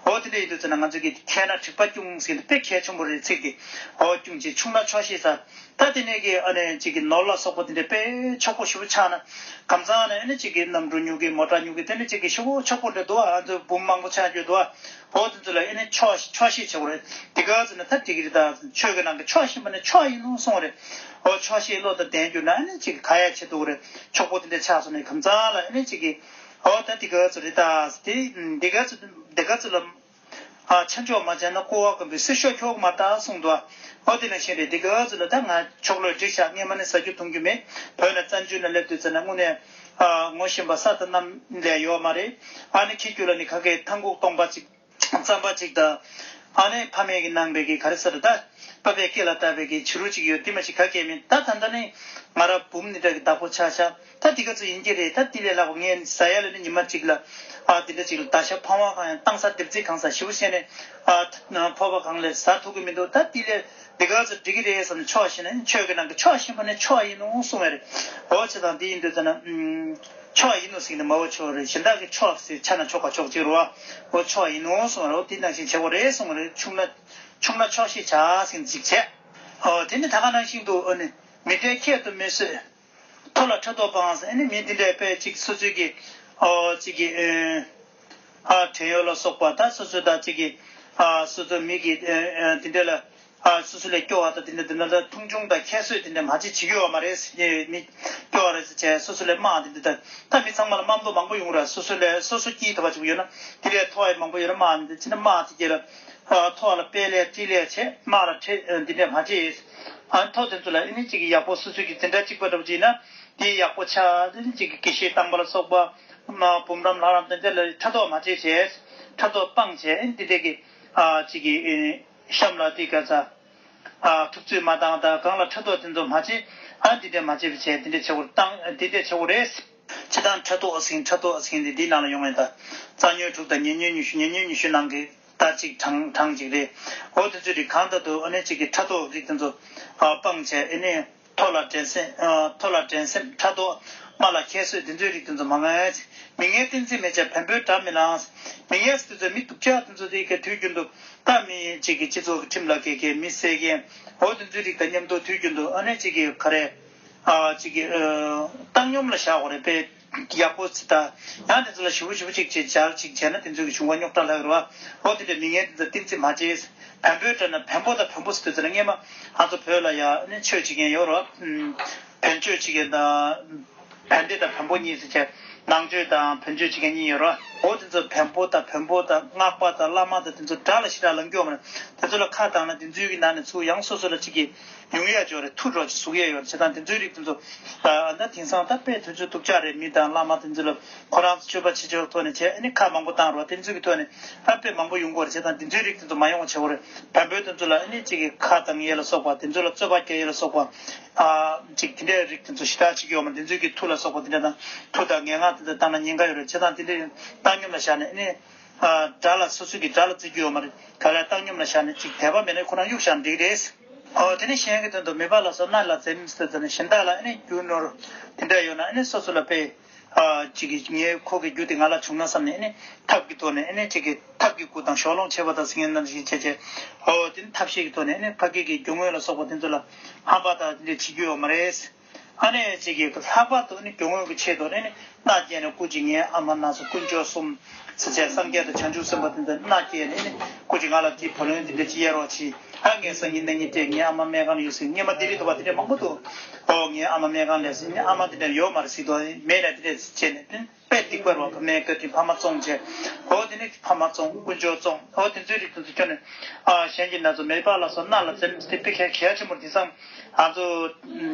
འོ་དེ་འདྲ་ཡིན་དུས་ཙམ་ན་ང་ཚོ་གི་ཁྱེད་ན་དྲེགས་པ་སྐྱུང་ཟེར་དེ་དཔེ་གལ་ཆེན་པོ་རེད། ཚིག་དེ་འོ་སྐྱུང་ཅེས་ཆུང་ན་ཆོག་ཤེས་ས། ད་དེ་ནས་ཀྱི་ཨ་ནི་གཅིག་གི་ནོར་ལ་སོགས་པ་དེ་འདྲ་དཔེ་ཆོག་པོ་ཞེ་པོ་ཆགས་ན། གམ་ཚང་ནས་ཨ་ནི་གཅིག་གི་གནམ་གྲུ་ཉོ་གི་མོ་ཊ་ཉོ་གི་དེ་ནི་གཅིག་གི་ཞེ་པོ་ཆོག་པོ་འདྲ་འདུག་ཨ་ཚོ་འབུམ་མང་པོ་ཆགས་རྒྱུ་འདུག་འོ་དེ་ཚོ་ལ་ཨ་ནི་ཆོག་ཆོག་ཤེས་བྱེད་དགོས་རེད། དེ་ག་ཚོད་ནས་ད་འགྲིག་གི་རེད། ད་ཆོས་ཀྱི་ནང་གི་ཆོག་ཤེས་པ་ནི་ཆོག་ཡིན་ནོ་གསུངས་རེད། འོ་ཆོག་ཤེས་བློ་དང་ལྡན་རྒྱུ་ན་ཨ་ནི་གཅིག་གི་ག་ཡ་བྱེད་འདུག་རེད། ཆོག་པོ་དེ་འདྲ་ཆགས་སོང་ནས་གམ་ཚང་ལ་ཨ་ནི་གཅིག་གི་འོ་ད་དེ་ག་ཚོད་རེད། ད་དེ་དེ་ག་ཚོད་དེ་ག་ཚོད་ལ། ཨ་ཆ་འཇོག་མ་བྱས་ན་ཀོ་བ་སྐམ་པོའི་གསེར་ཤོག་འཁྱོག་མ་ད་གསུངས་འདུག་འོ་དེ་ནང་བཞིན་རེད། འདི་ག་ཚོད་ལ་ད་ང་ཕྱོགས་ལོས་འགྲིག་ཤག་སྔས་མ་ནས་ཟ་རྒྱུ་འཐུང་རྒྱུ་མེད། བོད་ནས་བཙན་བྱོལ་ནས་སླེབས་དུས་ཙམ་ན་དངོས་གནས་ཨ་ངོ་ཤེས་པ་ས་དང་གནམ་ལས་ཡོད་མ་རེད། ཨ་ནི་ཁྱེད་རྒྱུད་ལ་ནི་ཁ་སྐད་ཐང་གུག་སྟོང་པ་གཅིག་རྩམ་པ་གཅིག་དང་། ཨ་ནི་ཕ་མེས་ཀྱི་གནང་བའི་གི་ག་རེ་ཟེར་ད། པ་ཕའི་སྐེ་ལ་བཏགས་པའི་གི་བྱི་རུ་གཅིག་ཡོད། དེ་མ་གཞི་ག་གེ་མིན། ད་ད་ལྟ་ནི་ང་ར་འབུམ་ནི་འདྲ་གི་བདག་པོ་ཆགས་ཤག་ད་འདི་ག་ཚོད་ཡིན་གྱི་རེད། ད་འདི་ལས་ལྷག་པ་ངས་ཟ་ཡ་ལ་ནི་ཉི་མ་གཅིག་ལ་ཨ་འདི་འདྲ་གཅིག་ལ་ད་ཤ་ཕ་མ་གང་ཡང་བཏང་ས་སྡེབ་རྩིས་གང་ས་ཞེ་པོ་བཤད་ནས་ཨ་ཕོ་བ་གང་ལས་ཟ་ཐུབ་ཀྱི་མི་འདུག་ད་འདི་ལས་འདི་ག་ཚོད་འགྲིག་གི་རེད་བསམ་ནས་ཆོག་ཤེས་ན་ཆོས་ཀྱི་ནང་གི་ཆོག་ཤེས་པ་ནི་ཆོག་ཡིན་ནོ་གསུང་བས་རེད། འོ་ཆེ་དང་འདི་ཡིན་དུས་ཙམ་ན་ཨུམ་ཆོག་ཡིན་ནོ་ཟེར་གྱི་ནི་མ་འོ་ཆོག་རེད། གཞན་དག་གི་ཆོག་ཟེར་ཆ་ན་ཆོག་ག་ཆོག་ཅིག་རེད་བ། འོ་ཆོག་ཡིན་ནོ་གསུང་བས་རེད། འོ་འདི་ནང་བཞིན་བྱེད་དགོས་རེད་གསུང་བས་རེད། ཆུང་ན་ཆུང་ན་ཆོག་ཤེས་བྱ་ཟེར་གྱི་ཅིག་བྱས། འོ་དེ་ནི་ད་ག་ནང་བཞིན་དུ་འོ་ནི། མི་འབྲལ་ཁྱད་དུ་མི་གསོད། ཐོ་ལ་ཕྲག་དོག་སྤང་ཟེར་ནི་མི་འདི་འདྲའི་དཔེ་གཅིག་སོ་སོའི་གི་ཨོ་གཅིག་གི་ཨ་བྲན་གཡོག་ལ་སོགས་པ་ད་སོ་སོ་ད་གཅིག་གི་ཨ་སོ་སོ་མི་གི་འདི་འདྲ་ལ་ཨ་སོ་སོ་ལས་སྐྱོ་བ་ད་འདི་འདྲ་འདི་འདྲ་ད་མཐོང་ཆུང་ད་ཁྱད་གསོད་འདི་འདྲ་མ་བྱེད་བྱེད་ཀྱི་ཡོད་མ་རེད། མི་སྐྱོ་བ་རེད་ཟེར་བྱས་སོ་སོ་ལས་དམག་འདི་འདྲ་ད་ད་མི་ཚང་མ་ལ་དམག་མདོ་མང་པོ་ཡོང་ར། སོ་སོ་ལས་སོ་སོ་སྐྱིད་ཐུབ་པ་བྱེད་ཀྱི་ཡོད་ན་དེ་ལས་ཐོ་བ་མང་པོ་ཡོད་ན་དམག་འདི་འདྲ་ཕྱིན་ན་དམག་དེ་གྱེས་ལ། ཐོག་ལ་དཔེ་ལས་ཏི་ལས་བྱེད་དམག་ལ་ཁྲེ་འདི་འདྲ་མ་བྱེད། ཨ་ཐོག་དེ་ཚོ་ལ་ཨ་ནི་གཅིག་གི་ཡག་པོ་སོ་སོ་གི་འཛིན་གྲྭ་གཅིག་པ་འདྲ་པོ་བྱས་ན་དེ་ཡག་པོ་ཆགས། ཨ་ནི་གཅིག་གི་དགེ་བཤེས་བསྟན་པ་ལ་སོགས་པ་མ་འབུམ་རམས་ལྷ་རམས་དེ་འདྲ་ལ་ཕྲག་དོག་མ་བྱེད་བྱས། ཕྲག་དོག་སྤངས་བྱས་ཨ་ནི་འདི་འདྲ་གི་ཨ་གཅིག་གི་ཨ་ནི་གཤམ་ལ་དེ་ག་ཚ་ཨ་ཐུབ་ཚོད་མ་བཏང་དང་གང་ལ་ཕྲག་དོག་དེ་ཚོ་མ་བྱེད། ཨ་འདི་འདྲ་མ་བྱེད་པ་བྱས་འདི་འདྲ་བྱེད་དགོས་བཏང་འདི་འདྲ་བྱེད་དགོས་རེད། སྤྱི་བཏང་ཕྲག་དོག་ཟིན་ཕྲག་དོག་ཟིན་དེ་འདི་ནང་ལ་ཡོང་ངེས་ད། རྩ་ཉོན་དྲུག་དང་ཉེ་ཉོན་ཉི་ཤུ་ཉེ་ཉོན་ཉི་ཤུ་ནང་གི་ད་གཅིག་གྲངས་གྲངས་གཅིག་རེད། འོ་དེ་ཚོའི་རིགས་གང་ལྟར་དུ་ཨ་ནི་གཅིག་གི་ཕྲག་དོག་རིགས་དེ་ཚོ་ཨ་སྤངས་བྱས་ཨ་ནི་ཐོ་ལ་འགྲན་སེམས་ཨ་ཐོ་ལ་འགྲན་སེམས་ཕྲག་དོག་དམའ་ལ་ཁྱད་གསོད་དེ་ཚོའི་རིགས་དེ་ཚོ་མ་ངན། མི་ངན་བསྟེན་རྩིས་མེད་བྱས་བེམ་པོའི་དགྲ་མི་ལངས། མི་ངན་ཟེར་དུས་ཚོད་མི་སྡུག་ཅག་དེ་ཚོ་དེ་གའི་དུས་རྒྱུན་དུ་ད་མི་གཅིག་གི་སྤྱི་ཚོགས་ཀྱི་ཁྲིམས་ལ་འགལ་མཁན་མི་བསད་མཁན་འོ་དེ་ཚོའི་རིགས་དང་མཉམ་དུ་དུས་རྒྱུན་དུ་ཨ་ནི་གཅིག་གི་ག་རེ། ཨ་གཅིག་གི་ཨ་བཏང་སྙོམས་ལ་བཞག་དགོས་རེད་པས། ཡག་པོ་ཚིག་ད། ཡང་དེ་ཚོ་ལ་ཞིབ་པོ་ཞིབ་པོ་ཅིག་བྱས་སྦྱར་ཅིག་བྱས་ན་དེ་ཚོ་གི་བྱུང་བ་རྙོག་དྲ་ལྷག་རེད་བ། འོ་དེ་འདྲ་མི་ངན་དེ་ཚོ་བསྟེན་རྩིས་མ་བྱེད། བེམ་པོའི་དགྲ་ན་བེམ་པོ་དང་བེམ་པོ་ཟེར་དུས་ཚོད་ལ་སྔས་མ་ང་ཚོ་བོད་ལ་ཡ་ནི་ཆོས་བྱེད་མཁན་ཡོད་རེད་བ། བན་ཆོས་བྱེད་མཁན་དང་། བན་དེ་དང་བེམ་པོ་གཉིས་ཟེར་བྱས། ནང་ཆོས་དང་བོན་ཆོས་བྱེད་མཁན་གཉིས་ཡོད་རེད་བ། འོ་དེ་ཚོ་བེམ་པོ་དང་བོན་པོ་དང་སྔགས་པ་དང་བླ་མ་དང་དེ་ཚོ་དགྲ་ལ་ཞེ་དྲག་ལངས་ཀྱི་ཡོད་མ་རེད། དེ་ཚོ་ལ་ཁ་བཏང་ན་དེ་ཚོའི་གི་ནང་ནས་ཚུར་ཡང་སོ་སོ་ལ་གཅིག་གི་ཡོང་ཡ་ཅིག་ཡོད་རེད། མཐུ་འགྲོ་ཅིག་ཟུག་ཡ་ཡོད་རེད། བྱས་ཙང་དེ་ཚོའི་རིགས་དེ་ཚོ་ད་ད་དེང་སང་ད་དཔེ་དུས་ཚོད་སྡུག་ཅག་རེད། མི་དང་བླ་མ་དེ་ཚོ་ལ་ཁོ་རང་ཚོ་སྤྱོད་པ་བྱེད་ཕྱོགས་ཐོག་ནས་བྱས་ཨ་ནི་ཁ་མང་པོ་བཏང་རོགས་དེ་ཚོའི་གི་ཐོག་ནས་ད་དཔེ་མང་པོ་ཡོང་གི་ཡོད་རེད། བྱས་ཙང་དེ་ཚོའི་རིགས་དེ་ཚོ་མ་ཡོང་བ་བྱེད་དགོས་རེད། བོན་པོའི་དེ་ཚོ་ལ་ཨ་ནི་གཅིག་གི་ཁ་བཏང་ཡས་ལ་སོགས་པ་དེ་ཚོ་ལ་རྩོད་པ་རྒྱག་ཡས་ལ་སོགས་པ་ཨ་གཅིག་དེ་འདྲའི་རིགས་དེ་ཚོ་ཞེ་དྲག་བྱེད་ཀྱི་ཡོད་མ་རེད། དེ་ཚོའི་གི་མཐུ་ལ་སོགས་པ་དེ་འདྲ་དང་མཐུ་དང་ངན་སྔགས་དེ་ཚོ་བཏང་ན་ཉེན་ཁ་ཡོད་རེད། བྱས་ཙང་དེ་འདྲའི་བཏང་སྙོམས་ལ་བཞག་ནས་ཨ་ནི་ཨ་དགྲ་ལ་སོ་སོའི་གི་དགྲ་ལ་བརྩི་རྒྱུ་ཡོད་མ་རེད། ག་ལ་བཏང་སྙོམས་ལ་བཞག་ནས་ཅིག་དད་པ་མེད་ན་ཁོ་རང་གཡུག་བཞག་ན་འགྲིག་རེད། ཨོ་དེ་ནས་གཞན་གྱི་དོན་དུ་མེད་པ་ལ་སོགས་རྣ་ལ་འཛེམ་ཟེར་ཙམ་ནས་གཞན་དག་ལ་ཨ་ནི་རྒྱུ་ནོར་དེ་འདྲ་ཡོད་ན་ཨ་ནི་སོ་སོ་ལ་དཔེ་ཨ་ཅིག་གིས་ངའི་ཁོ་གི་རྒྱུ་དེ་ང་ལ་བྱུང་ན་བསམ་ནས་ཨ་ནི་ཐབས་ཀྱི་ཐོག་ནས་ཨ་ནི་ཅིག་གིས་ཐབས་ཀྱི་སྐུ་དང་ཞོགས་ལོང་ཆེ་བ་དང་ཟེར་མཁན་ནང་བཞིན་བྱས་བྱས། ཨོ་དེ་ནི་ཐབས་ཤེས་ཀྱི་ཐོག་ནས་ཨ་ནི་ཕ་སྐད་ཀྱི་རྒྱུ་དངོས་ལ་སོགས་པ་དེ་ཚོ་ལ་ཧམ་པ་དང་དེ་འདྲ་བྱེད་རྒྱུ་ཡོད་མ་རེད། ཨ་ནི་གཅིག་གིས་ལྷག་པར་དུ་ནི་སྐྱོ་ངལ་གྱི་ཆེད་དུ་ནི་མནའ་སྐྱེལ་ནས་སྐུ་མཁྱེན་ངའི་ཨ་མ་མནའ་ཟེར་དཀོན་མཆོག་གསུམ་ཟེར་བྱས་སངས་རྒྱས་དང་བྱང་ཆུབ་སེམས་དཔའ་དེ་ཚོ་མནའ་སྐྱེལ་ནས་ནི་སྐུ་མཁྱེན་ང་ལ་དེའི་བུ་ལོན་དེ་འདྲ་ཅིག་གཡར་རོགས་གྱིས། ཨ་ངའི་སང་ཉིན་གནངས་ཉིན་སྤྲད་ངའི་ཨ་མ་སྨན་ཁང་ལ་ཡོད་ཟེར། སྔས་མ་ལྡི་ལི་དུ་བ་དེ་འདྲ་མང་པོ་འདུག་ཨོ་ངའི་ཨ་མ་སྨན་ཁང་ལ་ཟེར་ནི་ཨ་མ་དེ་འདྲ་ཡོད་མ་རེད་ཟེར་དུས་མེད་ལ་དེ་འདྲ་བྱས་ནས་དཔེ་སྡིག་པ་རེད་བ། ཕ་མའི་བཀའ་དྲིན་ཕ་མ་བཙོང་བྱས། ཨོ་དེ་ནི་ཕ་མ་བཙོང་དཀོན་མཆོག་བཙོང་ཨོ་དེ་ཚོའི་རིགས་དེ་ཚོ་ཁྱོན་ནས་ཨ་གཞན་གྱི་ན་ཚོད་མེད་པ་ལ་སོགས་རྣ་ལ་འཛེམ་སྟེ་དཔེ་གལ་གལ་ཆེན་པོ་འདི་བསམ། ང་ཚོ་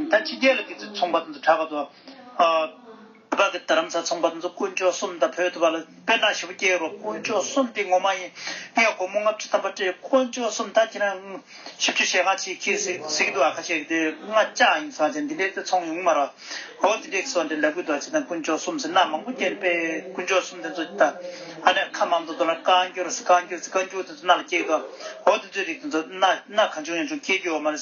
ད་ཕྱི་རྒྱལ་ལ་དེ་ཚོ་ཚོང་པ་དེ་ཚོ་གྲགས་པ་དང་། བོད་པ་གི་རྡ་རམ་ས་ཚོང་པ་དེ་ཚོ་དཀོན་མཆོག་གསུམ་དང་བོད་དུ་བ་ལ་དཔེར་ན་ཞེ་པོ་སྐྱེས་རོགས། དཀོན་མཆོག་གསུམ་དེ་ངོ་མ་ཡིན། ངས་སྒོར་མོ་ལྔ་བཅུ་ཐམ་པ་སྤྲད། དཀོན་མཆོག་གསུམ་ད་ཁྱེད་རང་བཞི་བཅུ་ཞེ་ལྔ་ཅིག་ཁྱེར་ཟེར་ཟེར་གི་འདུག་ཨ་ཁ་ཤས་ཀྱིས་དེ་ལྔ་བཅག་ཡིན་ས་ཅན་འདི་འདྲའི་དེ་ཚོང་ཡོང་མ་ར། འོ་དེ་འདྲའི་སོགས་འདྲ་ལབ་གི་འདུག་ཅེས་དང་དཀོན་མཆོག་གསུམ་ཟེར་རྣ་མང་པོ་སྐྱེས་པས་དཀོན་མཆོག་གསུམ་དེ་ཚོ་ད་ཨ་ནི་ཁ་མང་དུ་དོ་ལ་བཀའ་འགྱུར་ཟེར་བཀའ་འགྱུར་ཟེར་བཀའ་འགྱུར་དེ་ཚོ་རྣ་ལ་སྐྱེས་འདུག་འོ་དེ་ཚོའི་རིགས་དེ་ཚོ་རྣ་རྣ་གང་བྱུང་ཡང་བྱུང་སྐྱེ་རྒྱུ་ཡོད་མ་རེད།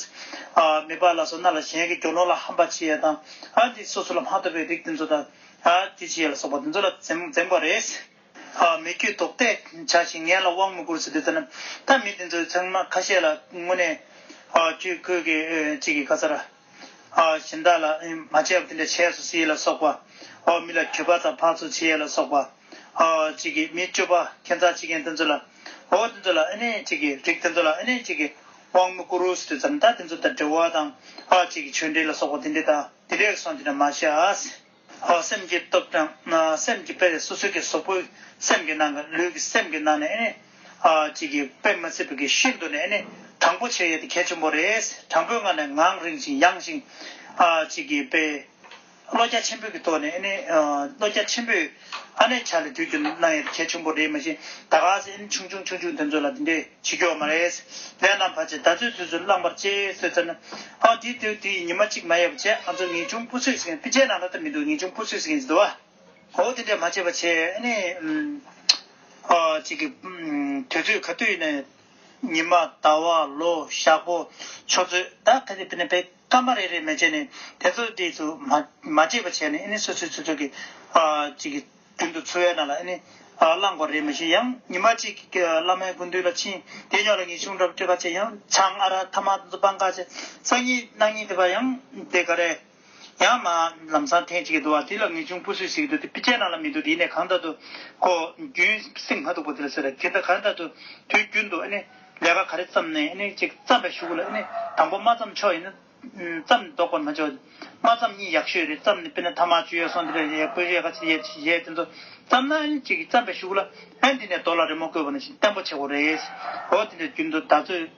ཨ་མེད་པ་ལ་སོགས་རྣ་ལ་གཞན་གྱི་སྐྱོ་ལོང་ལ་ཧམ་པ་བྱེད་ཡ་དང་ཨ་འདི་སོ་སོ་ལ་མ་ཐོབ་པའི་རིགས་དེ་ཚོ་དང་ཨ་དེ་བྱེད་ཡ་ལ་སོགས་པ་དེ་ཚོ་ལ་འཛེམ་འཛེམ་དགོས་རེད། ཨ་མི་རྒྱུད་ལྡོག་ལྟས་བྱ་ཞིང་ངན་ལ་དབང་མི་བསྐུར་ཟེར་དུས་ཙམ་ན། ད་མི་དེ་ཚོ་ཚང་མ་ཁ་ཤས་ལ་དངོས་གནས་ཨ་རྒྱུད་བཀོད་ཀྱི་ཨེ་གཅིག་གི་ག་ཚར་ཨ་གཞན་དག་ལ་ཨེ་མ་བྱས་པ་དེ་འདྲ་བྱས་སོ་ཟེར་ལ་སོགས་པ། ཨོ་མི་ལ་གྱོད་པ་དང་ཕར་ཚུར་བྱེད་ཡས་ལ་སོགས་པ། ཨོ་གཅིག་གི་མི་སྤྱོད་པ་ཁྱད་མཚར་བྱེད་མཁན་དེ་ཚོ་ལ། ཨོ་དེ་ཚོ་ལ་ཨ་ནི་གཅིག་གི་རིགས་དེ་ཚོ་ལ་ཨ་ནི་གཅིག་གི་དབང་མི་བསྐུར་ཟེར་དུས་ཙམ། ད་དེ་ཚོ་དང་འབྲེལ་བ་དང་ཨ་གཅིག་གི་ཆོས་འབྲེལ་ལ་སོགས་པ་དེ་འདྲ་དང་དེ་འདྲ་སོང་དེ་འདྲ་མ་བྱས། ཨོ་སེམས་ཀྱི་སྟོབས་དང་ཨ་སེམས་ཀྱི་དཔེ་སོ་སོ་གི་གཟུགས་པོའི་སེམས་ཀྱི་ནང་གི་ལུས་ཀྱི་སེམས་ཀྱི་ནང་ནས་ཨ་ནི་ཨ་གཅིག་གི་དཔེ་མི་སྲིད་པའི་གི་ཤིན་ཏུ་ནས་ཨ་ནི་དྲང་པོ་བྱེད་ཡས་དེ་གལ་ཆེན་པོ་རེད། དྲང་པོའི་ངང་ནས་ངང་རིང་ཞིང་ཡང་ཞིང་ཨ་གཅིག་གི་དཔེ། བློ་རྒྱ་ཆེན་པོའི་གི་ཐོག་ནས་ཨ་ནི་ཨ་བློ་རྒྱ་ཆེན་པོས་ཨ་ནི་ཕྱག་ལས་དུས་རྒྱུན་གནང་ཡས་གལ་ཆེན་པོ་རེད། མ་གཞི་ད་ག་ཟེ་ཨ་ནི་ཆུང་ཆུང་ཆུང་ཆུང་དེ་ཚོ་ལ་དེ་འདྲས་བྱེད་རྒྱུ་ཡོད་མ་རེད། ལས་རྣམ་བར་ཆད་ད་ཚོད་དུས་ཚོད་བླང་བར་བྱེད་ཟེར་ཙམ་ན། ཨ་དེ་དུས་དེ་ཉི་མ་གཅིག་མ་ཡས་པ་བྱས། ང་ཚོ་ངེས་འབྱུང་སྤུ་སུས་ཟིན་དཔེ་ཆའི་ནང་ལ་ད་མི་འདུག་ངེས་འབྱུང་སྤུ་སུས་ཟིན་འདུག་བ། འོ་དེ་འདྲས་མ་བྱས་པ་བྱས་ཨ་ནི་ཨ་གཅིག་གི་དུས་ཚོད་ག་དུས་ཡིན་ན། ཉི་མ་ཟླ་བ་ལོ་ཞག་པོ་ཆུ་ཚོད་ད་ག་དེ་དཔེར་ན་དཔེ་སྐར་མ་རེ་རེ་མ་བྱས་ནས་དེ་ཚོ་དེ་ཚོ་མ་མ་བྱས་པ་བྱས་ནས་ཨ་ནི་སོ་སོའི་སོ་སོ་གི་ཨ་གཅིག་གི་རྒྱུན་དུ་འཚོ་བའི་ནང་ལ་ཨ་ནི་ཨ་བླང་དགོས་རེད། མ་གཞི་ཡང་ཉི་མ་གཅིག་གི་བླ་མའི་སྐུ་མདུན་ལ་ཕྱིན། དེ་ཉོག་ལ་ངེས་འབྱུང་འདྲ་པོ་སྤྲད་པ་བྱས། ཡང་ཆང་ཨ་རག་ཐ་མག་དེ་ཚོ་སྤང་ཁ་བྱས། སང་ཉིན་གནངས་ཉིན་དེ་བ་ཡང་དེ་ག་རེ། ཡང་མ་ལམ་སང་ཐེངས་གཅིག་གི་འདུག་བ། དེ་ལ་ངེས་འབྱུང་སྤུ་སུས་ཟེར་གྱི་འདུག་དེ་དཔེ་ཆའི་ནང་ལ་མི་འདུག་དེ་ནས་གང་ལྟར་དུ་ཁོ་རྒྱུན་བསྲིང་མ་ཐུབ་པ་དེ་ལ་ཟེར། དེ་ལྟར་གང་ལྟར་དུ་དུས་རྒྱུན་དུ་ཨ་ནི་ལས་ཀ་ག་རེ་བརྩམས་ནས་ཨ་ནི་གཅིག་བརྩམས་པའི་གཞུག་ལ་ཨ་ནི་དང་པོ་མ་བརྩམས་ཆོག་ཡིན་ན། བརྩམས་ལྡོག་པར་མ་བྱོས། མ་བརྩམས་གཉིས་ཡག་ཤོས་རེད། བརྩམས་ནས་དཔེར་ན་ཐ་མག་བཅུ་ཡས་སོང་དེ་ལ་ཡས་བཀོལ་ཡས་ག་ཚོད་ཡས་ཡས་དེ་ཚོ་བརྩམས་ན་ཨ་ནི་གཅིག་གིས་བརྩམས་པའི་གཞུག་ལ་ཨ་ནི་དེ་ནས་རྡོ་ལ་རི་མོ་བརྐོས་པ་ནང་བཞིན་བརྟན་པོ་བྱེད་དགོས་རེད། འོ་དེ་འདྲ་རྒྱུན་དུ་ད་ཚོད།